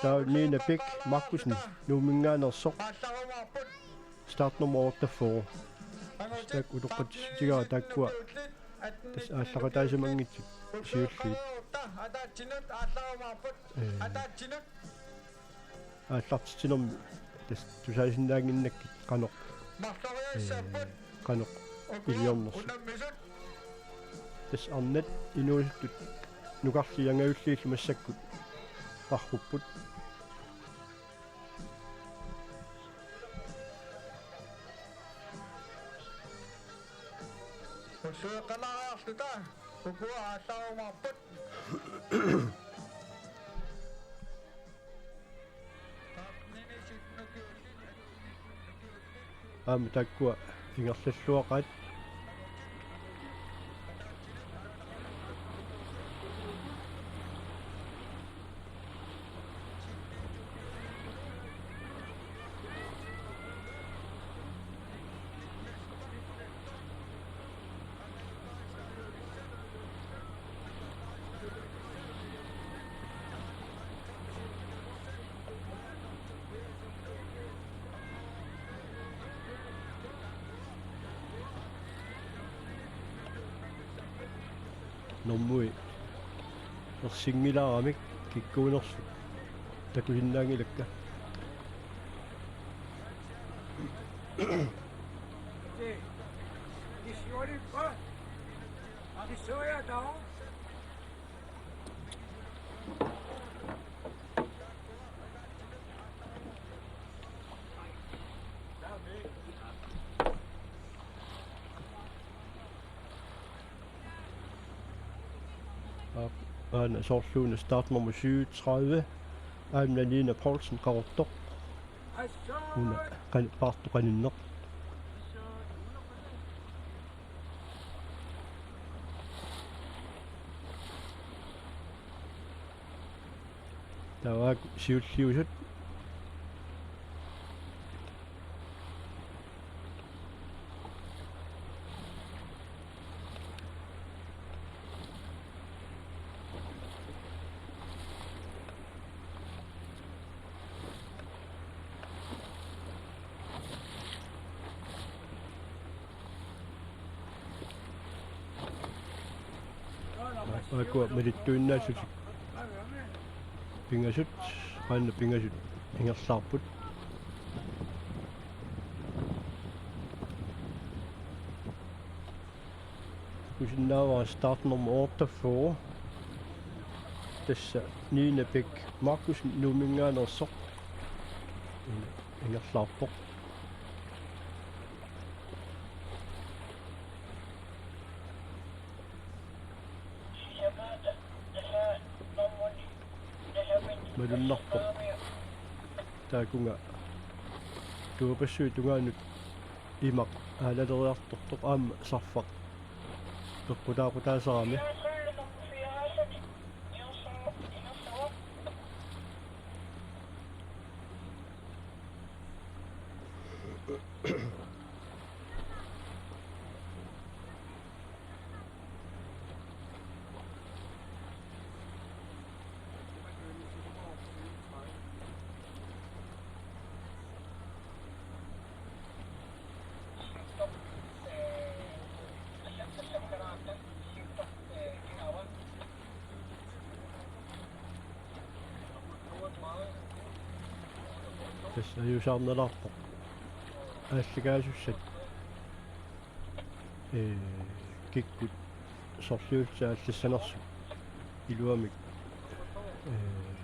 Taavalu Nina Bech Markussen Nuumminngaanneersoq, startnummer otteogfyrre. Taakku utoqqatsissutigaat taakkua tassa aallaqataasimanngitsut siulliit. Ee, aallartitsinermi tassa tusaasinnaannginnakkit qanoq, ee, qanoq iliornersut. Tassa arnat inuusuttut nukarliit angajulliillu massakkut parrupput. Ullueqqalaariarluta ukua aallaarumaarput. Aamma taakkua ingerlalluaqaat. Normui ersinngilaaramik kikkuunersut takusinnaanngilakka. Aap, aana soorluuna startnummer syvogtredive, Alma Nina Poulsen Qaqortoq. Una qan-, paartoq qaninneq. Taava siulliusut. Taakkua malittuinnaassutik pingasut, qaannat pingasut ingerlaarput. Takusinnaavara startnummer otteogfyrre. Tassa Nina Bech Markussen Nuumminngaanneersoq ingerlaarpoq. Malunnarpoq taakunga Tuapassuit tungaanut imaq aalaleriartortoq aamma sarfaq peqqutaaqutaasarami. Tassa ajuusaarnalaarpoq aallakaasussat, ee, kikkut sorliullutik aallassanersut iluamik, ee,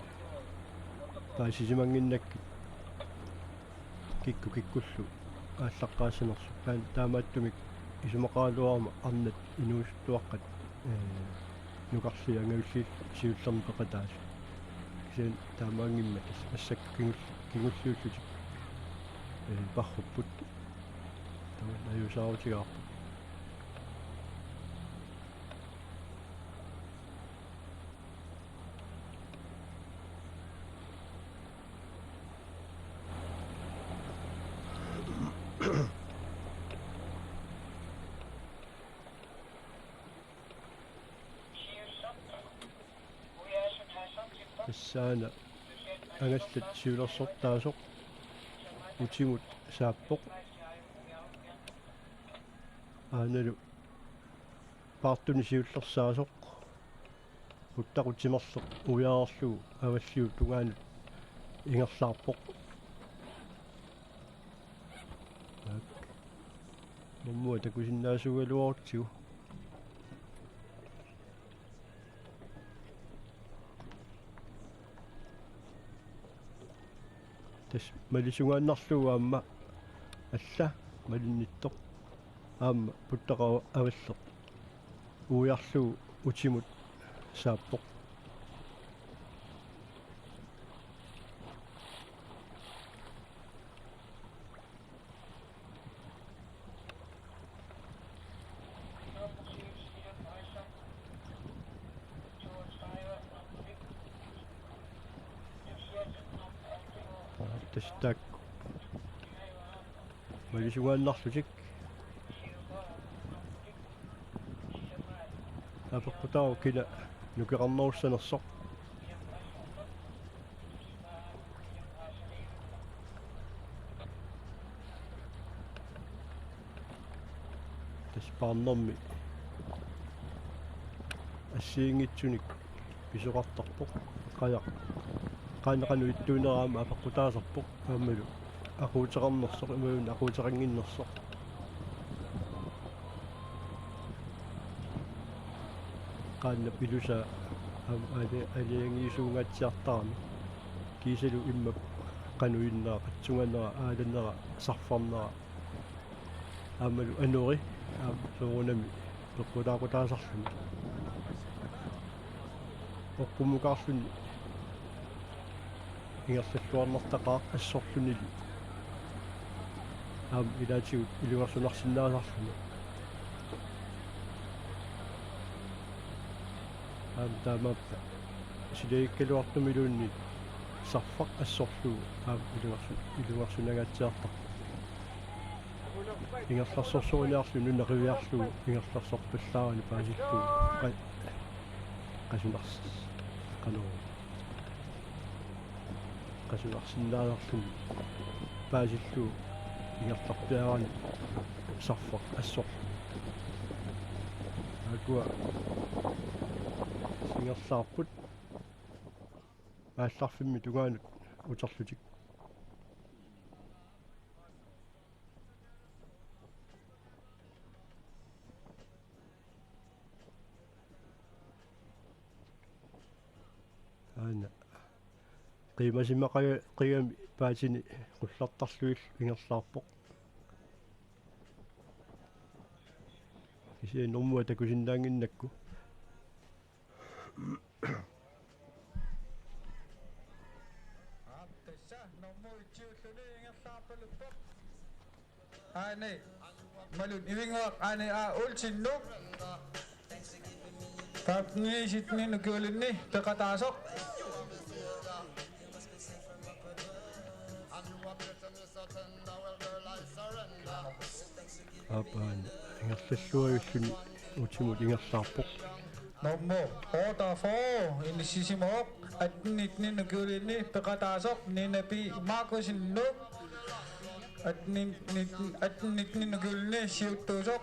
paasisimannginnakkit kikkut kikkullu aallaqqaassanersut. Taan-, taamaattumik isumaqaraluarama arnat inuusuttuaqqat, ee, nukarliit angajulliit siullermik peqataallu. Kisianni taamaanngimmat tassa massakkut kingul-, kingulliullutik, ee, parrupput. Tamanna ajuusaarutigaarput. Tassaana angallat siulersortaasoq utimut saappoq. Aanalu paartunik siullersaasoq puttaqut timerleq uiareerlugu avalliup tungaanut ingerlaarpoq. Taak. Normua takusinnaasuugaluarutsigu. Tassa malisungaannarlugu aamma alla malinnittoq aamma puttaqaaq avalleq uiarlugu utimut saappoq. Tassa taakku malisungaannarlutik. Apeqqutaavoq kina nukeqarnerussanersoq. Tassa paarnermi assigiinngitsunik pisoqartarpoq. Qajaq. Qanoq qanoq ittuunera aamma apeqqutaasarpoq. Aammalu aquuteqarnersoq, imaluunniit aquuteqannginnersoq. Qaannap ilusaa aamma ali-, aliangiisuungaatsiartarami. Kiisalu immap qanuinnera, qatsunganera, aalanera, sarfarnera. Aammalu anori, aamma soorunami peqqutaaqutaasarluni. Oqqumukaarluni ingerlalluarnartaqaaq assorlunilu. Aamma ilaatigut ilungersunarsinnaasarluni. Aamma taamaappoq silagikkaluartumiluunniit sarfaq assorlugu aamma ilungersu-, ilungersunangaatsiartarpoq. Ingerlasorsuiniarlugu nuna qiviarlugu ingerlasorpallaarani paasillugu qa-, qasunars-, qanoq qasunarsinnaasarluni paasillugu ingerlarpiarani sarfaq assorlugu. Taakkua ingerlaarput aallarfimmi tungaanut uterlutik. Aana. Qiimasimaqaga-, qigami paatini qullartarlugillu ingerlaarpoq. Kisianni normua takusinnaannginnakku. Aani, imaluunniit Ivinnguaq Aani A. Olsen-ip. Femten sytten ukiulinni peqataasoq. Aap, aana ingerlalluarluni utimut ingerlaarpoq. Nummer otteogfyrre, inissisimavoq, atten nitten ukiulinni peqataasoq, Nina P. Markussen, Nuuk. Atten nitten, atten nitten ukiulinni siuttuusoq.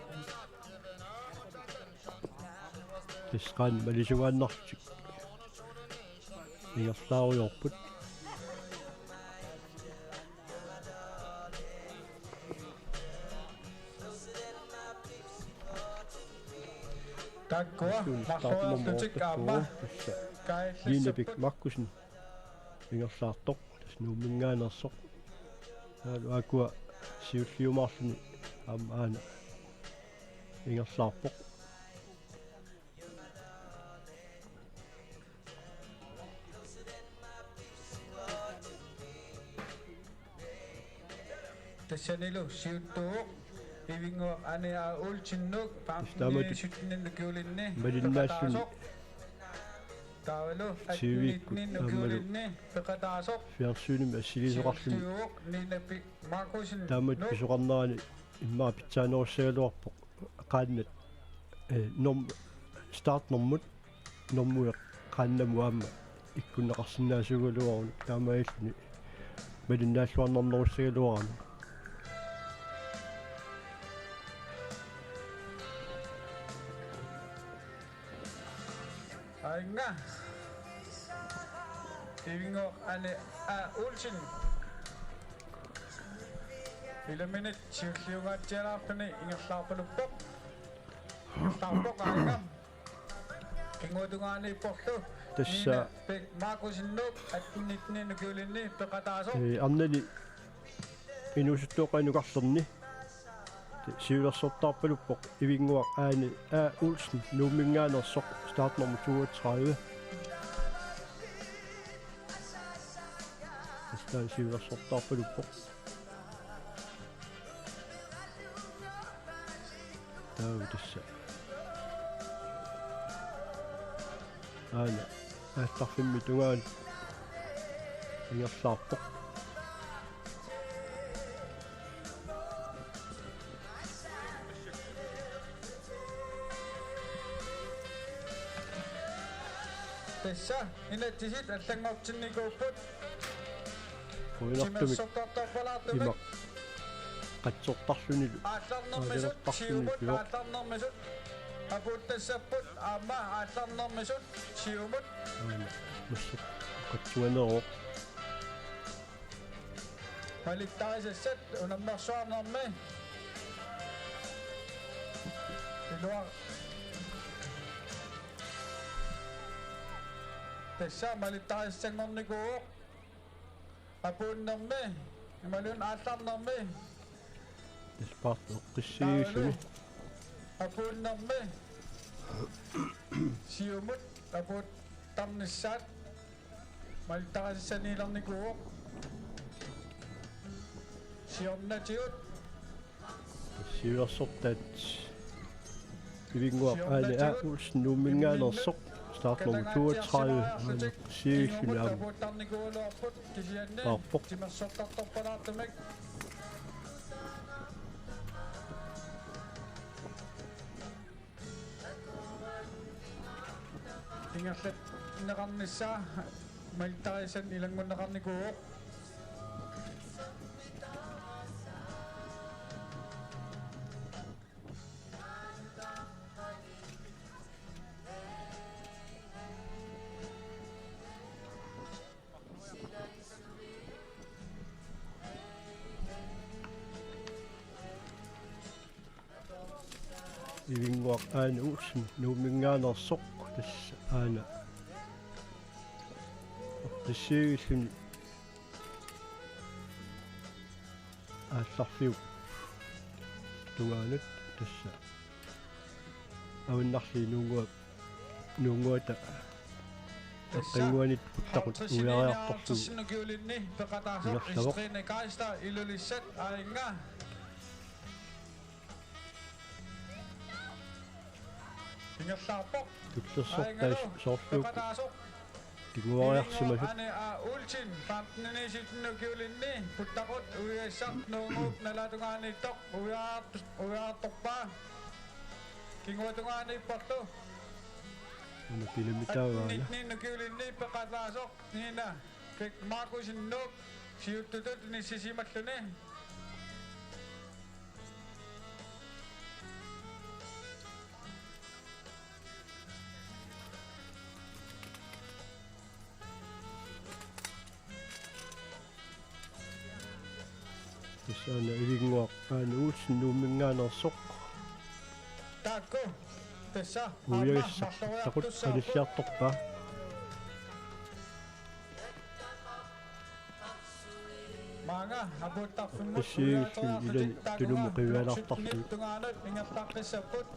Tassa qanoq malisungaannarlutik ingerlaarujoorput. Taakkua marloriarlutik aamma kaajallassapput. Nina P. Markussen ingerlaartoq, tassa Nuumminngaanneersoq. Taavalu aakkua siulliumaarluni aamma aana ingerlaarpoq. Tassanilu siuttuuvoq Ivinnguaq Aani A. Olsen-ip, taamatut femten sytten ukiulinni malinnaalluni peqataasoq. Taavalu T V-kkut atten nitten ukiulinni peqataasoq. Fjernsynimi assiliisoqarluni. Siuttuuvoq Nina P. Markussen-ip. Taamatut pisoqarnerani immaqa pitsaanerussagaluarpoq qaannat, eh, norm-, startnormut, normueq qaannamut aamma ikkunneqarsinnaasuugaluaruni, taamaalilluni malinnaalluarnarnerussagaluarami. Aajuna Ivinnguaq Aani A. Olsen. Ilaminit siulliungaatsialaarluni ingerlaarpaluppoq. Ingerlaarpoq aajuna. Kinguatungaaniipporlu. Tassa Nina P. Markussen-ip, atten nitten ukiulinni peqataasoq. Ee, arnani inuusuttuuqqanukarlerni siulersortaarpaluppoq Ivinnguaq Aani A. Olsen, Nuumminngaanneersoq, startnummer toogtredive. Tassa siulersortaarpaluppoq. Taava tassa aana aallarfimmi tungaanut ingerlaarpoq. Tassa inatsisit allanngortinnikuupput. Qujanartumik. Timersortartorpalaartumik. Ima qatsortarlunilu. Aallarnermisut, aallartarlunilu, siumut, pivoq. Aallarnermisut. Apuuttassapput aamma aallarnermisut siumut. Aana massakkut qatsuaneroq. Malittarisassat unammersuarnermi. Iluar-, tassa malittarisassanngornikuuvoq. Apuunnermi, imaluunniit aallarnermi. Tassa paartoqqissigilluni. Taavalu apuunnermi. Siumut apuuttarnissaat. Malittarisassaniilernikuuvoq. Siornatigut. Siulersortaat Ivinnguaq Aani A. Olsen, Nuumminngaanneersoq, startnummer toogtredive, aana siulliulluni aamma. Paarpoq. Ingerlanneqarnissaa malittarisassat ilanngunneqarnikuuvoq. Ivinnguaq Aani Olsen, Nuumminngaanneersoq, tassa aana eqqissigilluni aallarfiup tungaanut, tassa Avannarliit Nuunnguaq, Nuunnguata Eqqannguanit puttaqut uiariartorlugu. Halvtredsinit nioghalvtredsinit ukiulinni peqataasoq Inerlavoq. Istrine Kaister, Ilulissat, Aajunga. Ingerlaarpoq. Tullersortai Aajungalu soorluukkut peqataasoq. Kinguariarsimasut. Ivingoq Ane A. Olsen, femten sytten ukiulinni, puttaqut uiassaq Nuuguup nalaatungaaniittoq uiaart-, uiaartorpaa. Kinguatungaaniipporlu. Una pinamitaavaana. Atten nitten ukiulinni peqataasoq Nina Bech Markussen, Nuuk, siuttutut inissisimalluni. Tassa aana Ivinnguaq Aane Olsen Nuumminngaanneersoq. Taakku. Tassa aamma uiassaq marloriartussaapput. Puttaqut qanilliartorpaa. Maanga apuuttarfimmut uiaattoriarlutik taakku tunumut qivialaartarlugit. Tungaanut ingerlaqqissapput.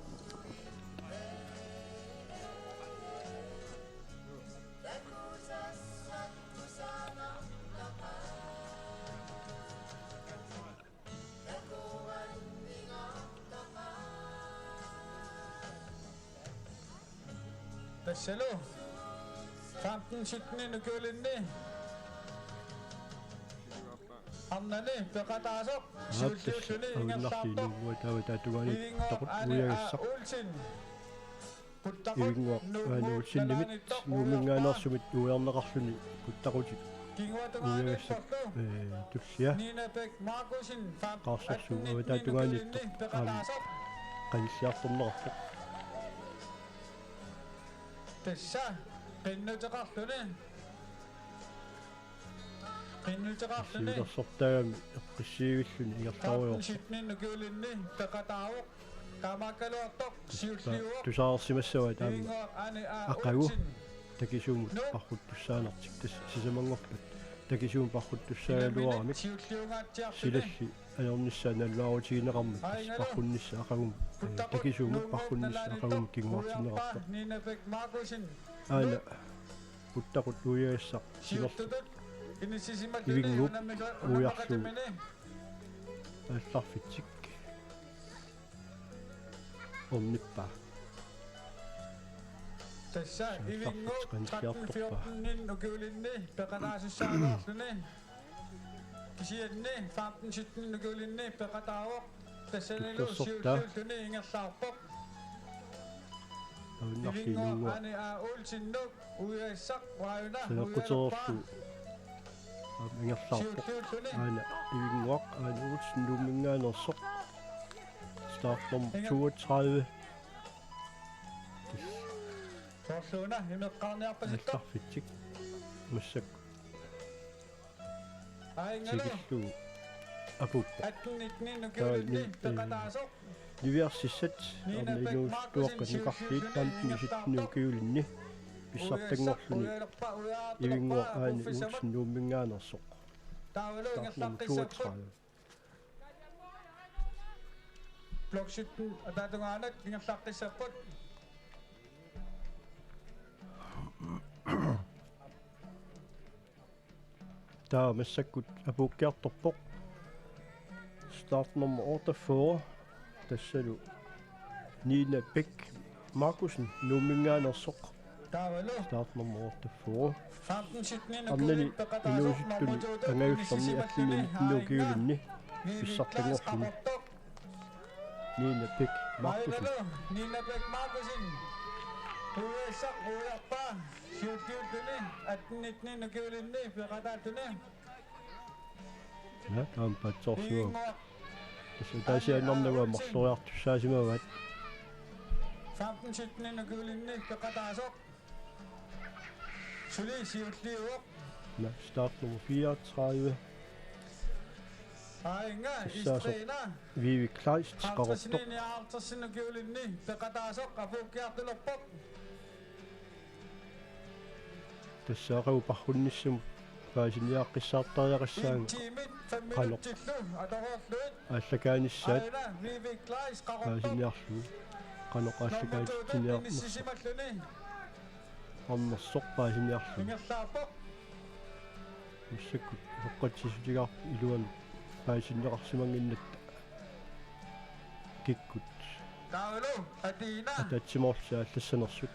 Tassalu femten sytten ukiulinni arnani peqataasoq siulliulluni ingerlaartoq Ivinnguaq Aane A. Olsen. Ivinnguaq Aane Olsenimit Nuumminngaanneersumit uiarneqarluni puttaqutit uiagassat, ee, tullia Qaarsorsuup avataatungaaniittoq aamma qanilliartorneqarpoq. Tassa qinnuteqarluni. Qinnuteqarluni. Siulersortaagami eqqissiivilluni ingerlarujoorpoq. Femten sytten ukiulinni peqataavoq. Taamaakkaluartoq siulliuvoq. Tusaarsimassavaat aamma Ivinnguaq Aane A. Olsen. Aqagu takisuumut parruttussaanertik, tassa sisamanngorpat takisuumut parruttussaagaluaramik. Siulliungaatsiarluni. Silalli ajornissaa nalunaarutigineqarmat tassa parrunnissaa aqagumut, ee, takisuumut parrunnissaa aqagumut kinguartinneqarpoq. Nina Bech Markussen. Aana puttaqut uiassaq sinerlu. Ivinnguup uiarlugu aallarfitsik ornippaa. Tassa Ivinnguup tretten fjorten ukiulinni peqataasussaagaluarluni. Kisianni femten sytten ukiulinni peqataavoq. Tassanilu siulliulluni ingerlaarpoq. Ivinnguaq Aane A. Olsen, Nuuk, uiassaq, uauna uialerpaa. Aamma ingerlaarpoq. Siulliulluni. Aana Ivinnguaq Aane Olsen Nuumminngaanneersoq. Startnummer toogtredive. Soorluuna imeqqaarniarpasippoq. Aallarfitsik. Massakkut. Aajungalu. Tikillugu apuuppoq. Atten nitten ukiulinni peqataasoq. Niviarsissat Nina Bech Markussen, inuusuttuaqqat nukarliit femten sytten ukiulinni pissartanngorluni Ivinnguaq Aane Olsen Nuumminngaanneersoq. Taavalu ingerlaqqissapput. Blok sytten ataatungaanut ingerlaqqissapput. Taava massakkut apuukkiartorpoq. Startnummer otteogfyrre. Tassalu Nina Bech Markussen Nuumminngaanneersoq. Taavalu. Startnummer otteogfyrre. Femten sytten arnani inuusuttuni angajullerni atten nitten ukiulinni pissartanngorluni. Nina Bech Markussen. Aajungalu, Nina Bech Markussen. Uiassaq uiarpaa. Siulliulluni atten nitten ukiulinni peqataatsuni. Ja, taama paatsoorsuuvoq. Ivinnguaq. Tassa ataasiaannarnagu aamma marloriartussaasimavaat. Femten sytten ukiulinni peqataasoq. Suli siulliuvoq. Ja, startnummer fireogtredive. Aajunga. Tassaasoq Istrina. Vivi Kleist, Qaqortoq. Halvtredsinit nioghalvtredsinit ukiulinni peqataasoq apuukkiartulerpoq. Tassa aqagu parrunnissamut paasiniaaqqissaartariaqassaanga. En time, fem minutsillu atoreerlugit. Qanoq aallakaanissaat. Aajuna, Vivi Kleist, Qaqortoq. Paasiniarlugu. Qanoq aallakaatitsiniarnersoq. Nummer to-tut inissisimalluni. Arnersoq paasiniarluni. Ingerlaarpoq. Massakkut usoqqatsissutigaarput iluamik paasinneqarsimannginnatta. Kikkut. Taavalu Athena. Ataatsimoorlutik aallassanersut.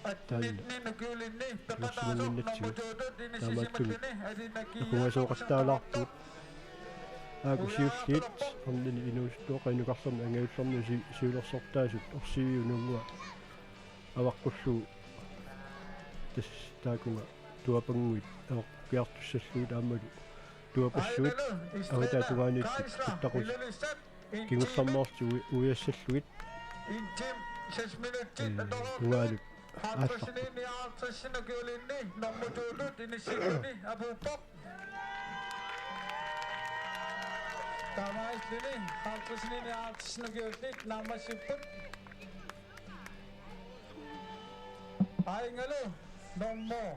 Taanna attenitni nukiulinni peqataasoq iluarsimanginnatsigu. Nummer to-tut inissisimallugu. Taamaattumik Athena Kia. Akumasooqattaalaarput. Aaku siulliit arnani inuusuttuaqqani nukarlerni angajullerni si-, siulersortaasut orsiviununnguaq avaqqullugu tassa taakunga tuapannguit avaqqukkiartussallugit aammalu tuapassuit avataata tungaaniittut uttaqusi kingullermeerlutik ui-, uiassallugit. Intim seks minutsit ee, atoraarput. Ungaaluk aallarput. Halvtredsinik nioghalvtredsinik nukiulinni nummer to-tut inissilluni apuuppoq. Taamaalilluni halvtredsinik nioghalvtredsinik nukiullit naammassipput. Aajungalu nummer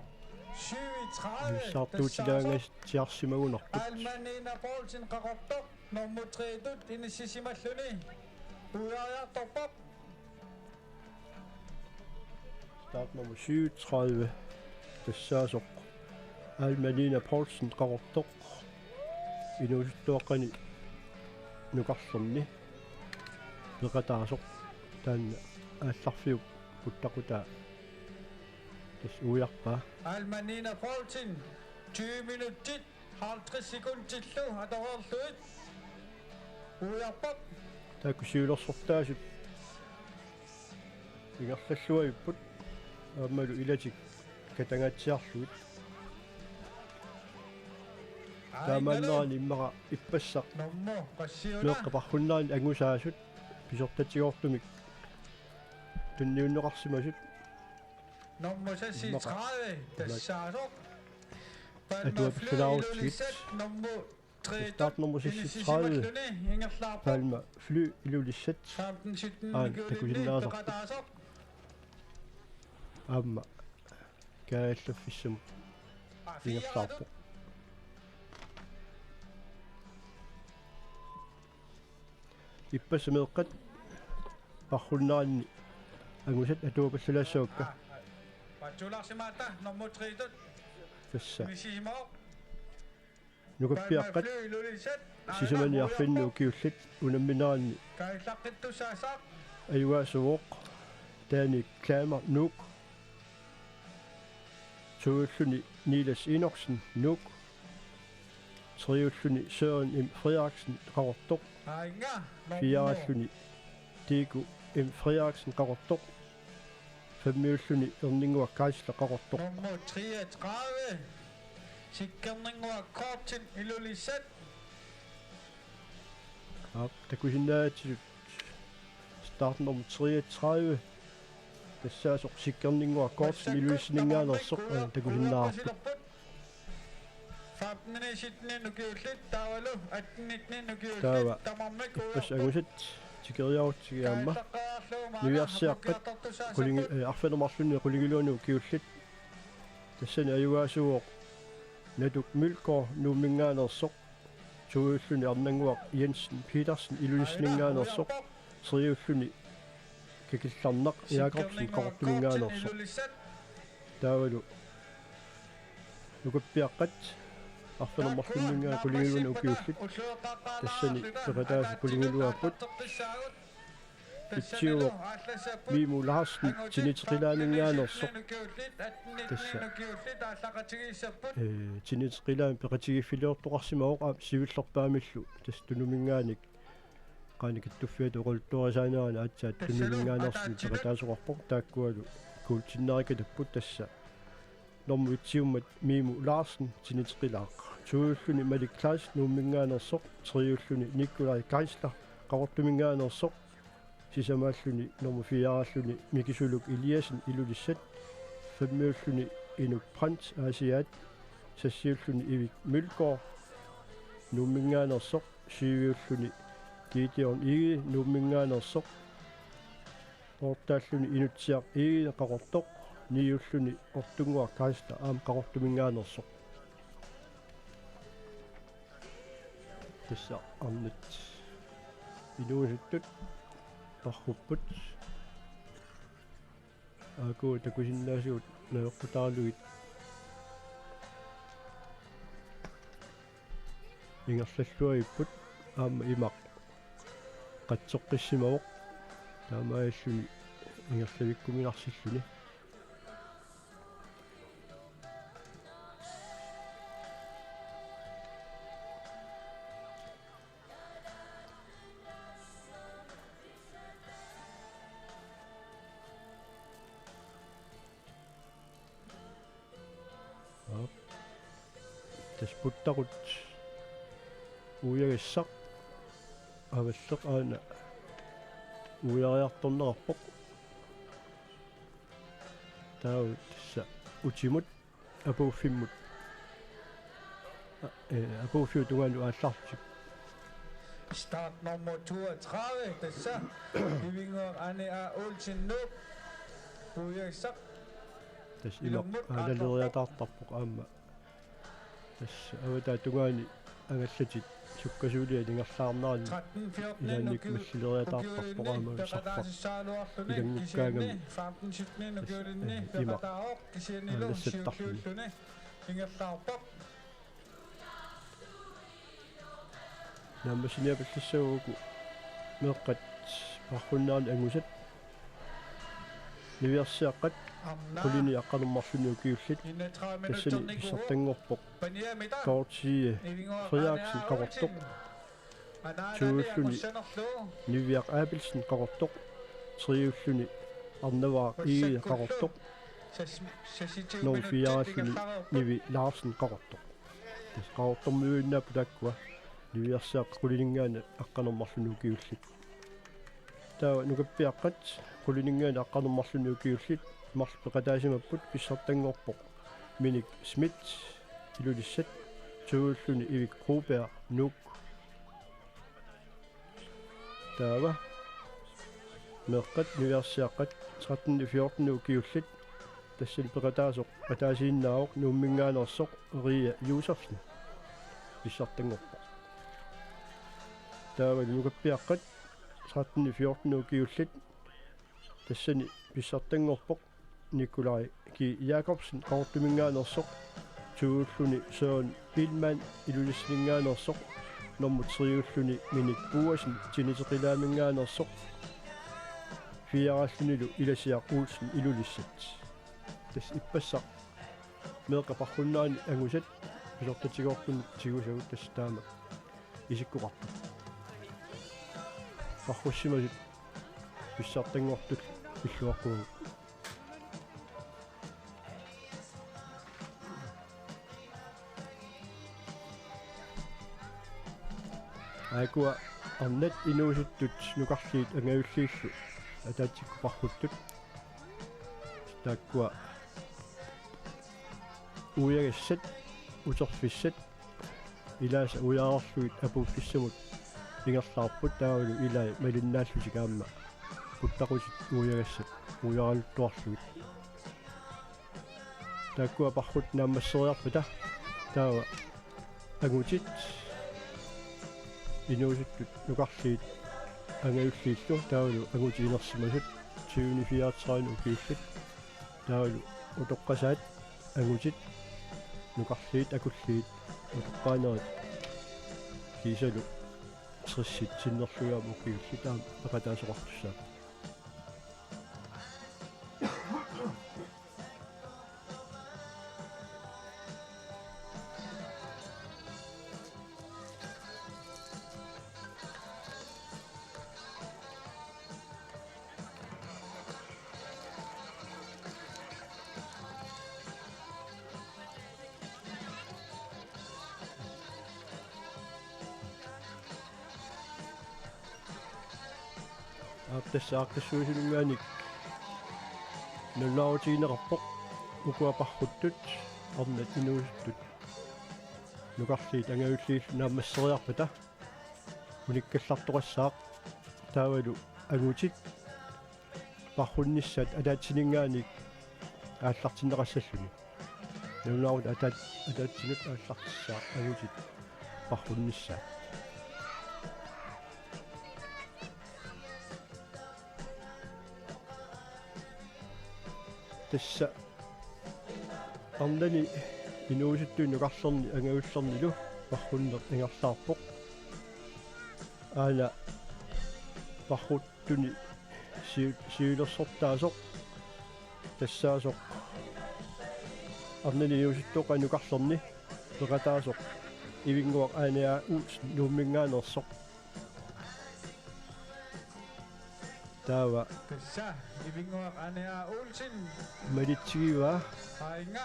syvogtredive. Saartuutilaangatsiarsimagunarput. Alma Nina Poulsen Qaqortoq nummer tre-tut inissisimalluni uiariartorpoq. Startnummer syvogtredive tassaasoq Alma Nina Poulsen Qaqortoq inuusuttuaqqani nukarlerni peqataasoq taanna aallarfiup puttaqutaa tassa uiarpaa. Alma Nina Poulsen tyve minutsit halvtreds sekundillu atoreerlugit uiarpoq. Taakku siulersortaasut ingerlalluajupput aammalu ilatik katangaatsiarlugit. Taamaannerani immaqa ippassaq nummer qassiuna meeqqat parrunnerani angusaasut pisortatigoortumik tunniunneqarsimasut. Nummer seksogtredive tassaasoq Palma Fly Atuapallalaarutsigu. Ilulissat nummer tre-tut. Startnummer seksogtredive. Inissisimalluni ingerlaarpoq. Palma Fly Ilulissat. Femten sytten. Aana nukiulinni takusinnaasarput peqataasoq. Aamma kaajallaffissamut ingerlaarpoq. Ippassaq meeqqat parrunnerani angusat atuapallalaassavakka. Patsulaarsimaata nummer tre-tut. Tassa. Inissisimasoq. Nukappiaqqat sisamani arfininni ukiullit unamminerani ajugaasuuvoq Danny Klamer, Nuuk. Toiulluni Niels Enoksen, Nuuk. Treiulluni Søren M. Frederiksen, Qaqortoq. Firealluni Diego M. Frederiksen, Qaqortoq. Femmiulluni Erninnguaq Geisler, Qaqortoq. Nummer treogtredive, Sikkerninnguaq Kortsen, Ilulissat. Aap, takusinnaagatsigu startnummer treogtredive. Tassaasoq Sikkerninnguaq Kortsen Ilulissaninngaanneersoq, aana takusinnaavarput. Femten sytten nukiullit taavalu atten nitten nukiullit taava tamarmik ippassaq angusat tikeriarutsigit aamma. Niviarsiaqqat qulingi-, eh, arfineq-marlunni qulingiluanut ukiullit. Tassani ajugaasuuvoq Natuk Mølgaard Nuumminngaanneersoq. Toiulluni Arnannguaq Jensen Petersen Ilulissaninngaanneersoq. Treiulluni Kakillarnaq Jakobsen Qaqortuminngaanneersoq. Taavalu nukappiaqqat arfineq-marlunninngaanniit qulingiluanut ukiullit. Tassani peqataasut qulingiluaapput. Itsiuvoq Mimu Larsen Tiniteqilaaninngaanneersoq. Tassa. Ee, Tiniteqilaani peqatigiiffiliortoqarsimavoq aamma sivillerpaamillu tassa tunuminngaanniit qaanikittuffia toqaluttuarisaanerani aatsaat tunuminngaanneersoq peqataasoqarpoq taakkualu kuultinnarikatapput tassa. Normu itsiummat Mimu Larsen Tiniteqilaaq. Toiulluni Malik Kleist Nuumminngaanneersoq, treiulluni Nikolaj Geisler Qaqortuminngaanneersoq, sisamaalluni normu firealluni Mikisuluk Eliassen Ilulissat, femmiulluni Inuk Brandt Aasiaat, seksiulluni Ivik Mølgaard Nuumminngaanneersoq, syviulluni Gideon Egede Nuumminngaanneersoq, ottalluni Inutsiaq Egede Qaqortoq, niulluni Ortunnguaq Geisler aamma Qaqortuminngaanneersoq. Tassa arnat inuusuttut parrupput. Aaku takusinnaasugut naveqqutaarlugit ingerlalluagipput aamma imaq qatsoqqissimavoq taamaalilluni ingerlavikkuminarsilluni. Aap. Tassa puttaqut uiagassaq avalleq aana uiariartorneqarpoq. Taava tassa utimut apuuffimmut. Ee, apuuffiup tungaanut aallarlutik. Start nummer toogtredive, tassa Ivinguaq Ane A. Olsen, Nuuk, uiagassaq. Tassa imaq aallaleriataartarpoq aamma. Tassa avataa tungaani angallatit sukkasuuliat ingerlaarneranni tretten fjorten ilaannik mallileriataartarpoq aamma ussarfaq ilanngukkaangami. Tassa, ee, imaq aallassattaarluni. Naammassiniapallassaguuku meeqqat parrunnaarni angusat. Niviarsiaqqat qulini aqqaneq-marlunni ukiullit. Tassani pissartanngorpoq Dorthee Frederiksen, qaqortoq. Toiulluni Niviaq Abelsen, qaqortoq. Treiulluni Arnavaaq Egede, qaqortoq. Nummer fireulluni Nivi Larsen, qaqortoq. Tassa qaqortormiuinnaapput taakkua niviarsiaqqat qulininngaanniit aqqaneq-marlunni ukiullit. Taava nukappiaqqat qulininngaanniit aqqaneq-marlunni ukiullit marluk peqataasimapput. Pissartanngorpoq Minik Schmidt, Ilulissat, toiulluni Ivik Broberg, Nuuk. Taava meeqqat niviarsiaqqat tretten fjorten ukiullit, tassani peqataasoq ataasiinnaavoq Nuumminngaanneersoq Ria Josefsen, pissartanngorpoq. Taava nukappiaqqat tretten fjorten ukiullit, tassani pissartanngorpoq Nikolaj G. Jakobsen, Qaqortuminngaanneersoq, toiulluni Søren Biilmann, Ilulissaninngaanneersoq, nummer treiulluni Minik Boasen, Tiniteqilaaminngaanneersoq, fireallunilu Ilasiaq Olsen, Ilulissat. Tassa ippassaq meeqqat parrunnaarni angusat pisortatigoortunut tigusagut, tassa taama isikkoqarput. Parrussimasut pissartanngortut pilluaqquagut. Aakkua arnat inuusuttut nukarliit angajulliillu ataatsikkut parruttut. Taakkua uiagassat, uterfissat, ilaasa uiararlugit apuuffissamut ingerlaarput, taavalu ilai malinnaallutik aamma puttaqutit uiagassat uiaraluttuarlugit. Taakkua parrut naammasseriarpata taava angutit inuusuttut nukarliit angajulliillu, taavalu angutit inersimasut tyveni fireogtredive ukiullit, taavalu utoqqasaat angutit nukarliit akulliit utoqqaanerit kiisalu tressit sinnerlugit aamma ukiullit aamma peqataasoqartussaapput. Aap, tassa aaqqissuisunnguanik nalunaarutigineqarpoq, ukua parruttut arnat inuusuttut nukarliit angajulliillu naammasseriarpata unikkallartoqassaaq, taavalu angutit parrunnissaat ataatsininngaanniit aallartinneqassalluni. Nalunaarut ataat-, ataatsinut aallartissaaq angutit parrunnissaat. Tassa arnani inuusuttuni nukarlerni angajullernilu parrunneq ingerlaarpoq. Aana parruttuni siu-, siulersortaasoq tassaasoq arnani inuusuttuaqqani nukarlerni peqataasoq Ivinnguaq Aane A. Olsen Nuumminngaanneersoq. Taava tassa Ivinnguaq Aane A. Olsen malitsigivaa. Aajuna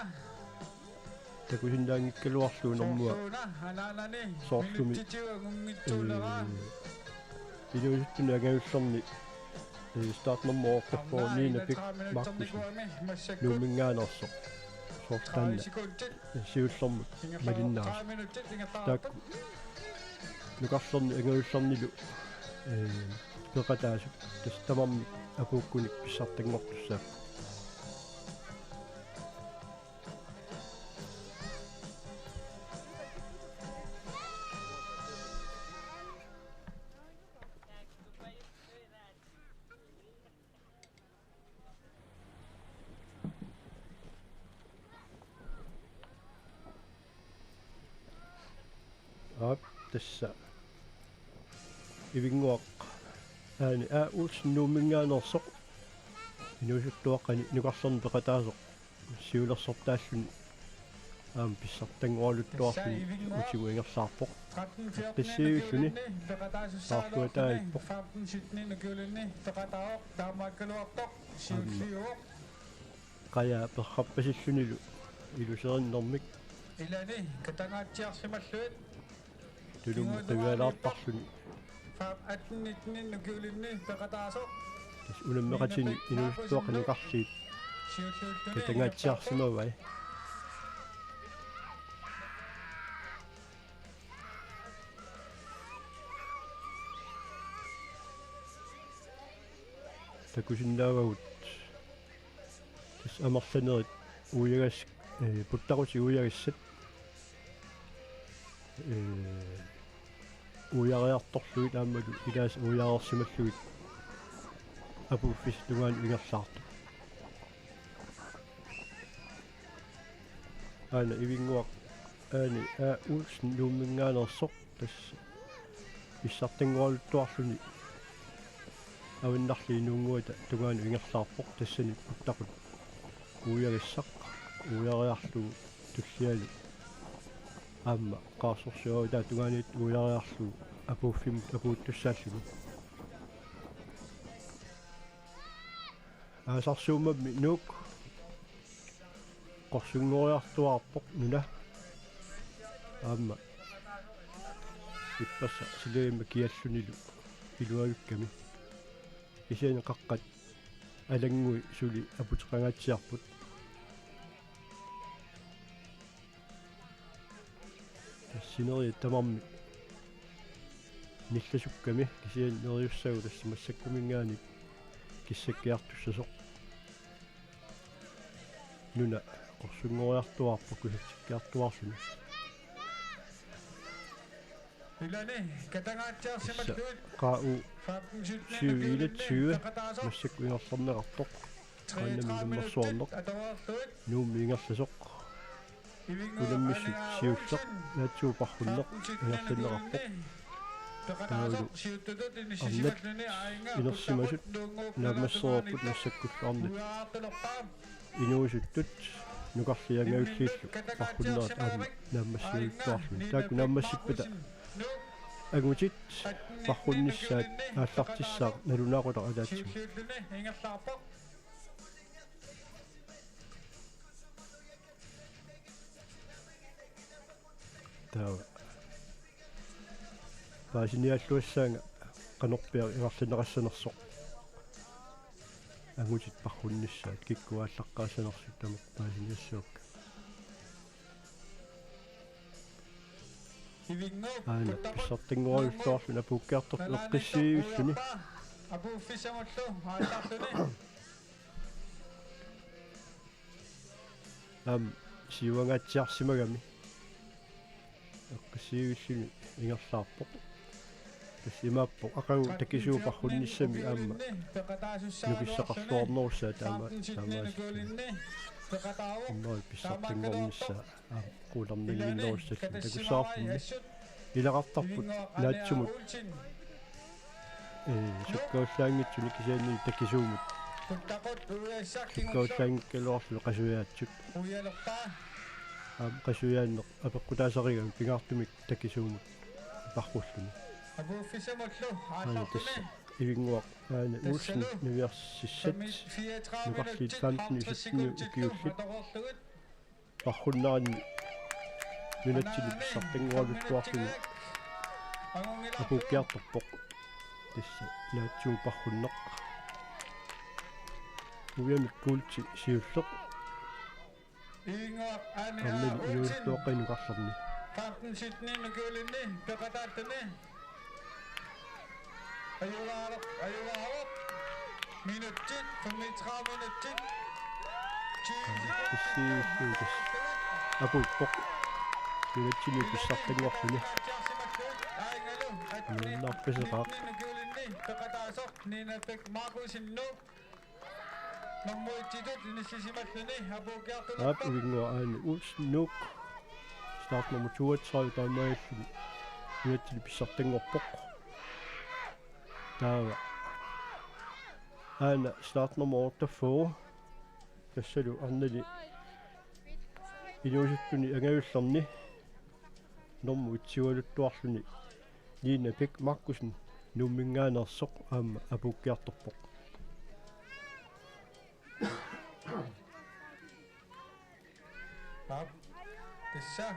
takusinnaanngikkaluarlugu normua soorlumi, anaanani soorlumi minutsit angunngitsuuleraa. Ee, inuusuttuni angajullerni, ee, startnummer otteogfyrre, Nina Bech Markussen, Nuumminngaanneersoq. Soorlu taanna siullermut malinnaasoq. Taakku nukarlerni angajullernilu, ee, peqataasut tassa tamarmik apuukkunik pissartanngortussaapput. Aap, tassa Ivinnguaq Aane A. Olsen Nuumminngaanneersoq inuusuttuaqqani nukarlerni peqataasoq siulersortaalluni aamma pissartanngoraluttuarluni utimut ingerlaarpoq. Eqqissiivilluni paarluataavippoq. Aamma qajaa perrarpasillunilu iluserinnermik. Ilani katangaatsiarsimallugit. Tulummut qivialaartarluni. Tassa unammeqatini inuusuttuaqqani nukarliit katangaatsiarsimavai. Takusinnaavagut tassa amerlanerit uiagas-, ee, puttaqutit uiagassat, ee, uiariartorlugit aammalu ilaasa uiareersimallugit apuuffissap tungaanut ingerlaartut. Aana Ivinnguaq Aane A. Olsen Nuumminngaanneersoq tassa pissartanngoraluttuarluni avannarliup inuunnguata tungaanut ingerlaarpoq, tassani puttaqut uiagassaq uiariarlugu tullialu aamma qaarsorsuarutaap tungaaniittoq uiariarlugu apuuffimmut apuuttussaalluni. Aasarsuummammi Nuuk qorsunngoriartuaarpoq nuna. Aamma ippassaq silagimma kiallunilu iluavikkami. Kisianni qaqqat alanngui suli aputeqangaatsiarput. Tassa sineriak tamarmik nillasukkami, kisianni neriussagut tassa massakkuminngaanniit kissakkiartussasoq. Nuna qorsunngoriartuaarpoq kusatsikkiartuaarluni. Ilani katangaatsiarsimallugit. Tassa Q U femten sytten syv enogtyve massakkut ingerlanneqartoq. Qaannami nummersuarneq. Nuummi ingerlasoq. Unammissut siulleq naatsuu parrunneq ingerlanneqarpoq. Taavalu arnat inersimasut naammassereerput massakkullu arnat inuusuttut nukarliangajulliillu parrunnerat aamma naammassigaluttuarluni. Taakku naammassippata angutit parrunnissaat aallartissaaq nalunaaqutaq ataatsigu. Taava paasiniaalluassaanga qanorpiaq ingerlanneqassanersoq. Angutit parrunnissaat kikkut aallaqqaassanersut tamakku paasiniassavakka. Aana pissartanngoraluttuarluni apuukkiartortoq eqqissiivilluni. Apuuffissamullu aallarluni. Aamma siuangaatsiarsimagami eqqissiivilluni ingerlaarpoq. Tassa imaappoq aqagu takisuuparhunnissami aamma nukissaqarluarnerussaat taama-, taamaasilluni. Immaqa pissartanngornissaa aamma qularnannginnerussalluni takussavarpummi. Ilaqartarput naatsumut, ee, sukkavallaanngitsuni kisianni takisuumut. Sukkavallaanngikkaluarluni qasujaatsut. Aamma qasujaanneq apeqqutaasarigami pingaartumik takisuumut iparrulluni. Aana tassa Ivinnguaq Aane Olsen, Niviarsiassat, nukarliit femten sytten ukiullit. Parrunneranni nunatsinnut pissartanngoraluarluni apuukkiartorpoq. Tassa naatsumut parrunneq. Uiamik kuulti siulleq. Ivinnguaq Aane Arnani Olsen, inuusuttuaqqani nukarlerni. Femten sytten ukiulinni peqataalluni. Ajugaavoq, ajugaavoq. Minutsit, femogtredive minutsit. Issiissuutis. Apuuppoq. Nunatsinni pissartanngorluni. Nuannarpiseqaaq. Peqataasoq Nina Bech Markussen, Nuuk. Nummer et-itut inissisimalluni apuukkiartulerpoq. Aap, Ivinnguaq Aane Olsen, Nuuk. Startnummer toogtredive taamaalilluni nunatsinni pissartanngorpoq. Taava aana startnummer otteogfyrre. Tassalu arnali inuusuttuni angajullerni nummer et-iugaluttuarluni Nina Bech Markussen Nuumminngaanneersoq aamma apuukkiartorpoq. Aap. Tassa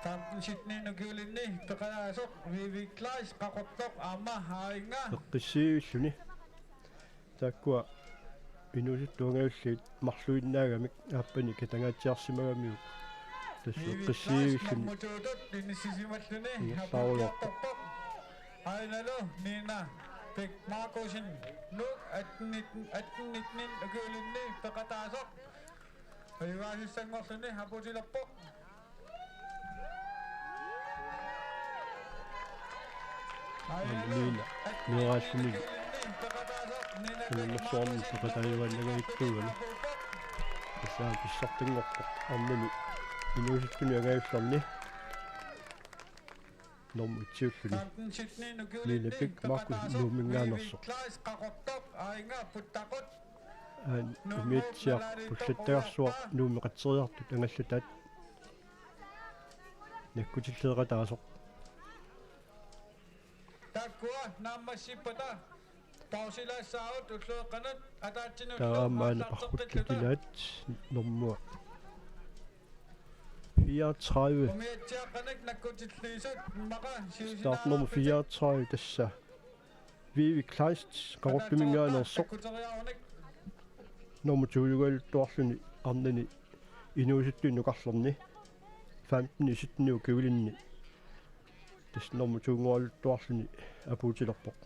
femten sytten ukiulinni peqataasoq Vivi Kleist Qaqortoq aamma Avinnga. Eqqissiivilluni. Taakkua inuusuttut angajulliit marluinnaagamik aappani katangaatsiarsimagamiuk. Tassa eqqissiivilluni ingerlaarujoorpoq. Ainalu Nina Bech Markussen, Nuuk, atten nitten, atten nitten ukiulinni peqataasoq. Ajugaasussanngorluni apuutilerpoq. Aamma Nina meeraalluni unammersuarnut peqataajuaannangajappuugami. Tassa pissartanngorpoq arnani inuusuttuni angajullerni. Nummer et-iulluni Nina Bech Markussen Nuumminngaanneersoq. Aana umiatsiaq pullattagarsuaq Nuummi qatseriartut angallataat nakkutilleeqataasoq. Taakkua naammassippata pausilaassavarput ulloqeqqanut ataatsimut. Taava aamma aana parruttat ilaat nummer fireogtredive. Umiatsiaqqanik nakkutilliisut immaqa siusinaavarput. Startnummer fireogtredive tassa Vivi Kleist Qaqortuminngaanneersoq. Nummer to-ugaluttuarluni arnani inuusuttuni nukarlerni femten sytten ukiulinni. Tassa nummer to-ugaluttuarluni apuutilerpoq.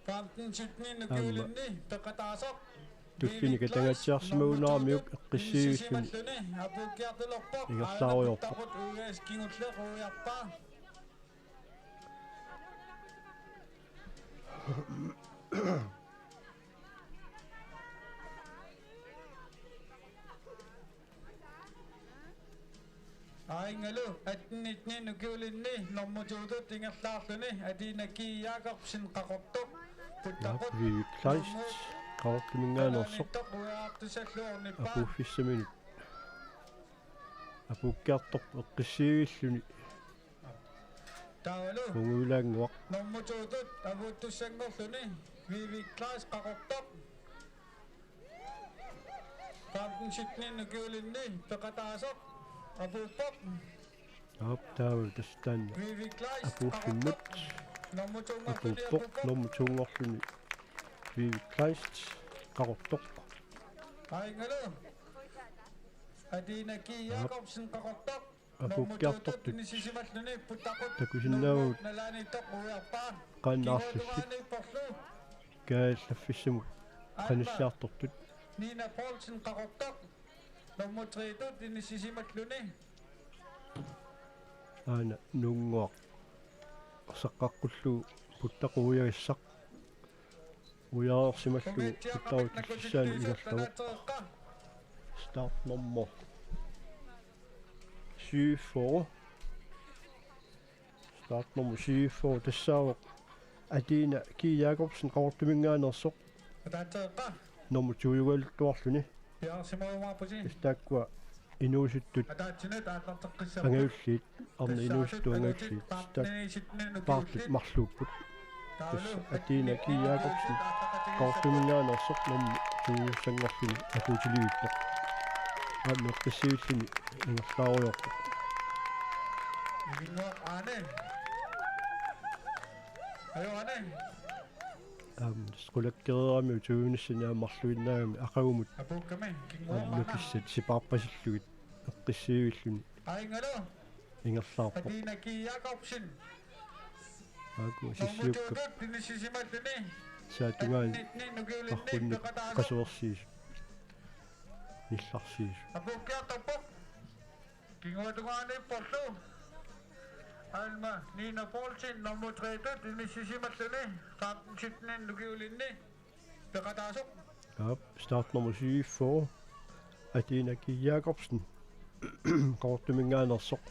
Femten sytten ukiulinni peqataasoq. Tullini katangaatsiarsimagunaramiuk eqqissiivilluni ingerlaarujoorpoq. Avinngalu atten nitten ukiulinni nummer to-tut ingerlaarluni Atina G. Jakobsen Qaqortoq. Puttaqut Vivi Kleist Qaqortuminngaanneersoq. Apuuffissaminut apuukkiartorpoq eqqissiivilluni. Taavalu Unguilaannguaq. Nummer to-tut apuuttussanngorluni Vivi Kleist Qaqortoq. Femten sytten ukiulinni peqataasoq apuuppoq. Aap, taava tassa taanna Vivi Kleist apuuffimmut Qaqortoq. Nummer to-nngorluni apuuppoq, apuuppoq. Nummer to-nngorluni Vivi Kleist Qaqortoq. Avinngalu Atina G. Aap. Jakobsen Qaqortoq. Apuukkiartortut takusinnaavagut qaannaarlillit kaallaffissamut qanissiartortut. Nina Poulsen Qaqortoq. Nummer tre-tut inissisimalluni. Aana Nuunnguaq saqqaqqullugu puttaqoq uiagassaq. Uiareersimallugu puttaqoq killissaani ingerlavoq. Startnummer syvogfyrre. Startnummer syvogfyrre tassaavoq Atina Ki Jakobsen Qaqortuminngaanneersoq. Nummer to-jugaluttuarluni. Tassa taakkua inuusuttut angajulliit, arnat inuusuttut angajulliit, paartut marluupput. Tassa Atina Ki Jakobsen Qaqortuminngaanneersoq nummer to-jussanngorluni apuutilivippoq. Aamma eqqissivilluni ingerlaarujoorpoq. Ajoq Aane. Aamma tassa qulakkeerami utuunissinni aamma marluinnaagami aqagumut aamma nukissat sipaarpasillugit eqqissivilluni ingerlaarpoq. Atina Ki Jakobsen. Aaku sissiukka. Nummer to-tut inissisimalluni. Saatungaani arnitni nukiulinni peqataasoq. Qasuersiisoq. Nillarsiisoq. Apuukkiartorpoq. Kinguaatungaaniipporlu. Alma Nina Poulsen nummer tre-tut inissisimalluni femten sytten nukiulinni peqataasoq. Aap, startnummer syvogfyrre. Atina Ki Jakobsen. Qaqortuminngaanneersoq.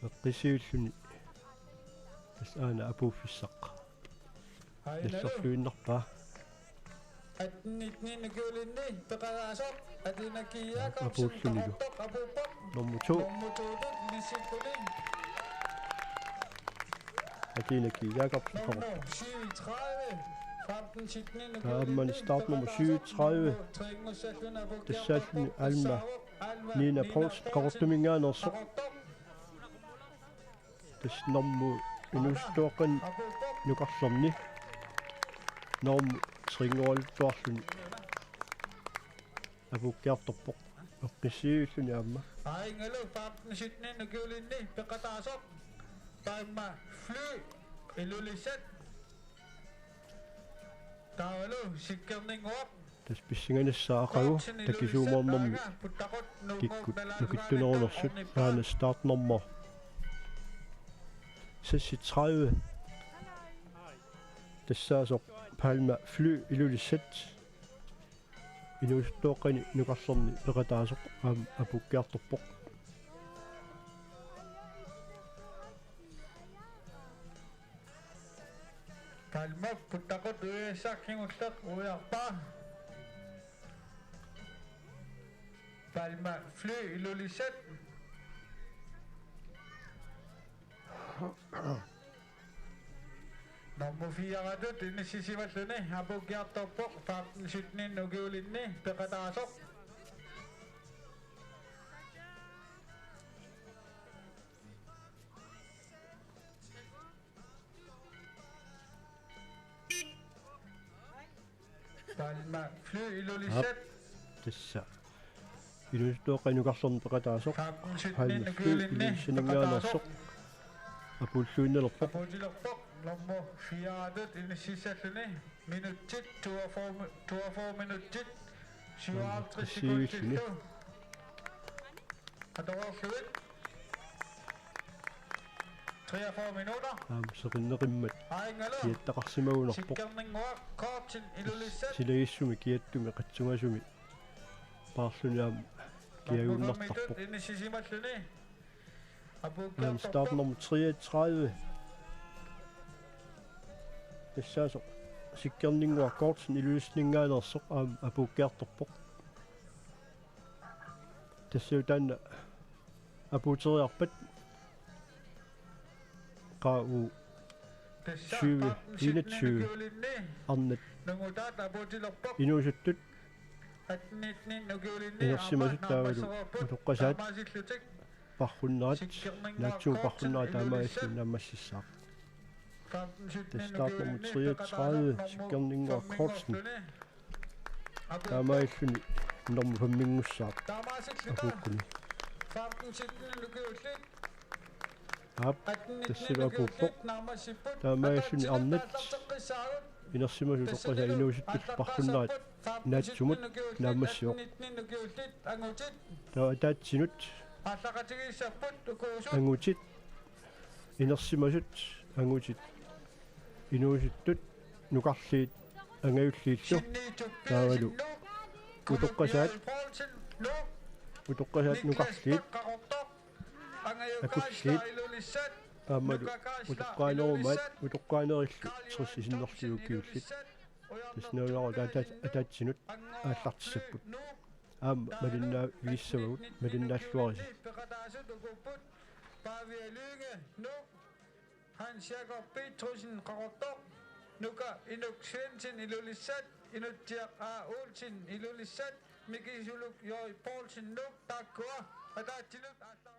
Eqqissivilluni. Tassa aana apuuffissaq. Nallerluinnarpaa. Attenitni nukiulinni peqataasoq Atina Ki Jakobsen. Apuullunilu. Qaqortoq apuuppoq. Nummer to. Nummer to-tut inissilluni. Atina Ki Jakobsen. Nummer syvogtredive. Femten sytten nukiulinni. Taamani startnummer syvogtredive. Tassaalluni Alma Nina Poulsen Qaqortuminngaanneersoq. Tassa normu inuusuttuaqqani nukarlerni normu tre-nngoraluttuarluni apuukkiartorpoq. Eqqissivilluni aamma. Aajungalu femten sytten nukiulinni peqataasoq. Taama Fly Ilulissat. Taavalu Sikkerninnguaq. Tassa pissanganassaaq aqagu takisuumoornermi kikkut nukittunerunersut. Aana startnummer seksogtredive. Tassaasoq Palma Fly Ilulissat. Inuusuttuaqqani nukarlerni peqataasoq aamma apuukkiartorpoq. Palma puttaqut uiagassaq kingulleq uiarpaa. Palma Fly Ilulissat. Nummer fire-tut inissisimalluni apuukkiartorpoq femten sytten nukiulinni peqataasoq. Palma Fly Ilulissat. Aap, tassa. Inuusuttuaqqani nukarlerni peqataasoq. Femten sytten Palma Fly nukiulinni Ilulissaninngaanneersoq. Peqataasoq. Apuulluinnalerpoq. Apuutilerpoq. Nummer fire-tut inississalluni. Minutsit toogfyrre mi-, toogfyrre minutsit. Syvoghalvtreds sekundillu. Atoreerlugit. Treogfyrre minutter. Aamma seqinneqimmat. Aajungalu. Kiattaqarsimagunarpoq. Sikkerninnguaq Qaqortup Ilulissat. Silagissumi kiattumi qatsungasumi paarluni aamma kiagunnartarpoq. Nummer femten-itut inissisimalluni. Aamma startnummer treogtredive. Tassaasoq Sikkerninnguaq Qaqortup Ilulissaninngaanneersoq aamma apuukkiartorpoq. Tassalu taanna apuuteriarpat. Qa u tyve enogtyve arnat inuusuttut inersimasut taavalu utoqqasaat parrunnerat, naatsumik parrunnerat taamaalilluni naammassissaaq. Tassa startnummer treogtredive, Sikkerninnguaq Qaqortup. Taamaalilluni nummer fem-inngussaaq apuukkuni. Aap, tassalu apuuppoq. Taamaalilluni arnat Inersimasut utoqqasaat inuusuttut parrunnerat naatsumut naammassivoq. Taava ataatsinut angutit, inersimasut angutit, inuusuttut nukarliit angajulliillu, taavalu utoqqasaat, utoqqasaat nukarliit akulliit aammalu utoqqaanerumaat, utoqqaanerillu tressit sinnerlugit ukiullit. Tassa nalunaaqutaq ataatsinut aallartissapput. Aamma malinnaavigissavagut, malinnaalluarisi. Pavia Lynge, Nuuk, Hans Jakob Petrusson, Qaqortoq, Nuka Inuk Svendsen, Ilulissat, Inutsiaq A. Olsen, Ilulissat, Mikisuluk J. Poulsen, Nuuk, taakkua ataatsinut aalla-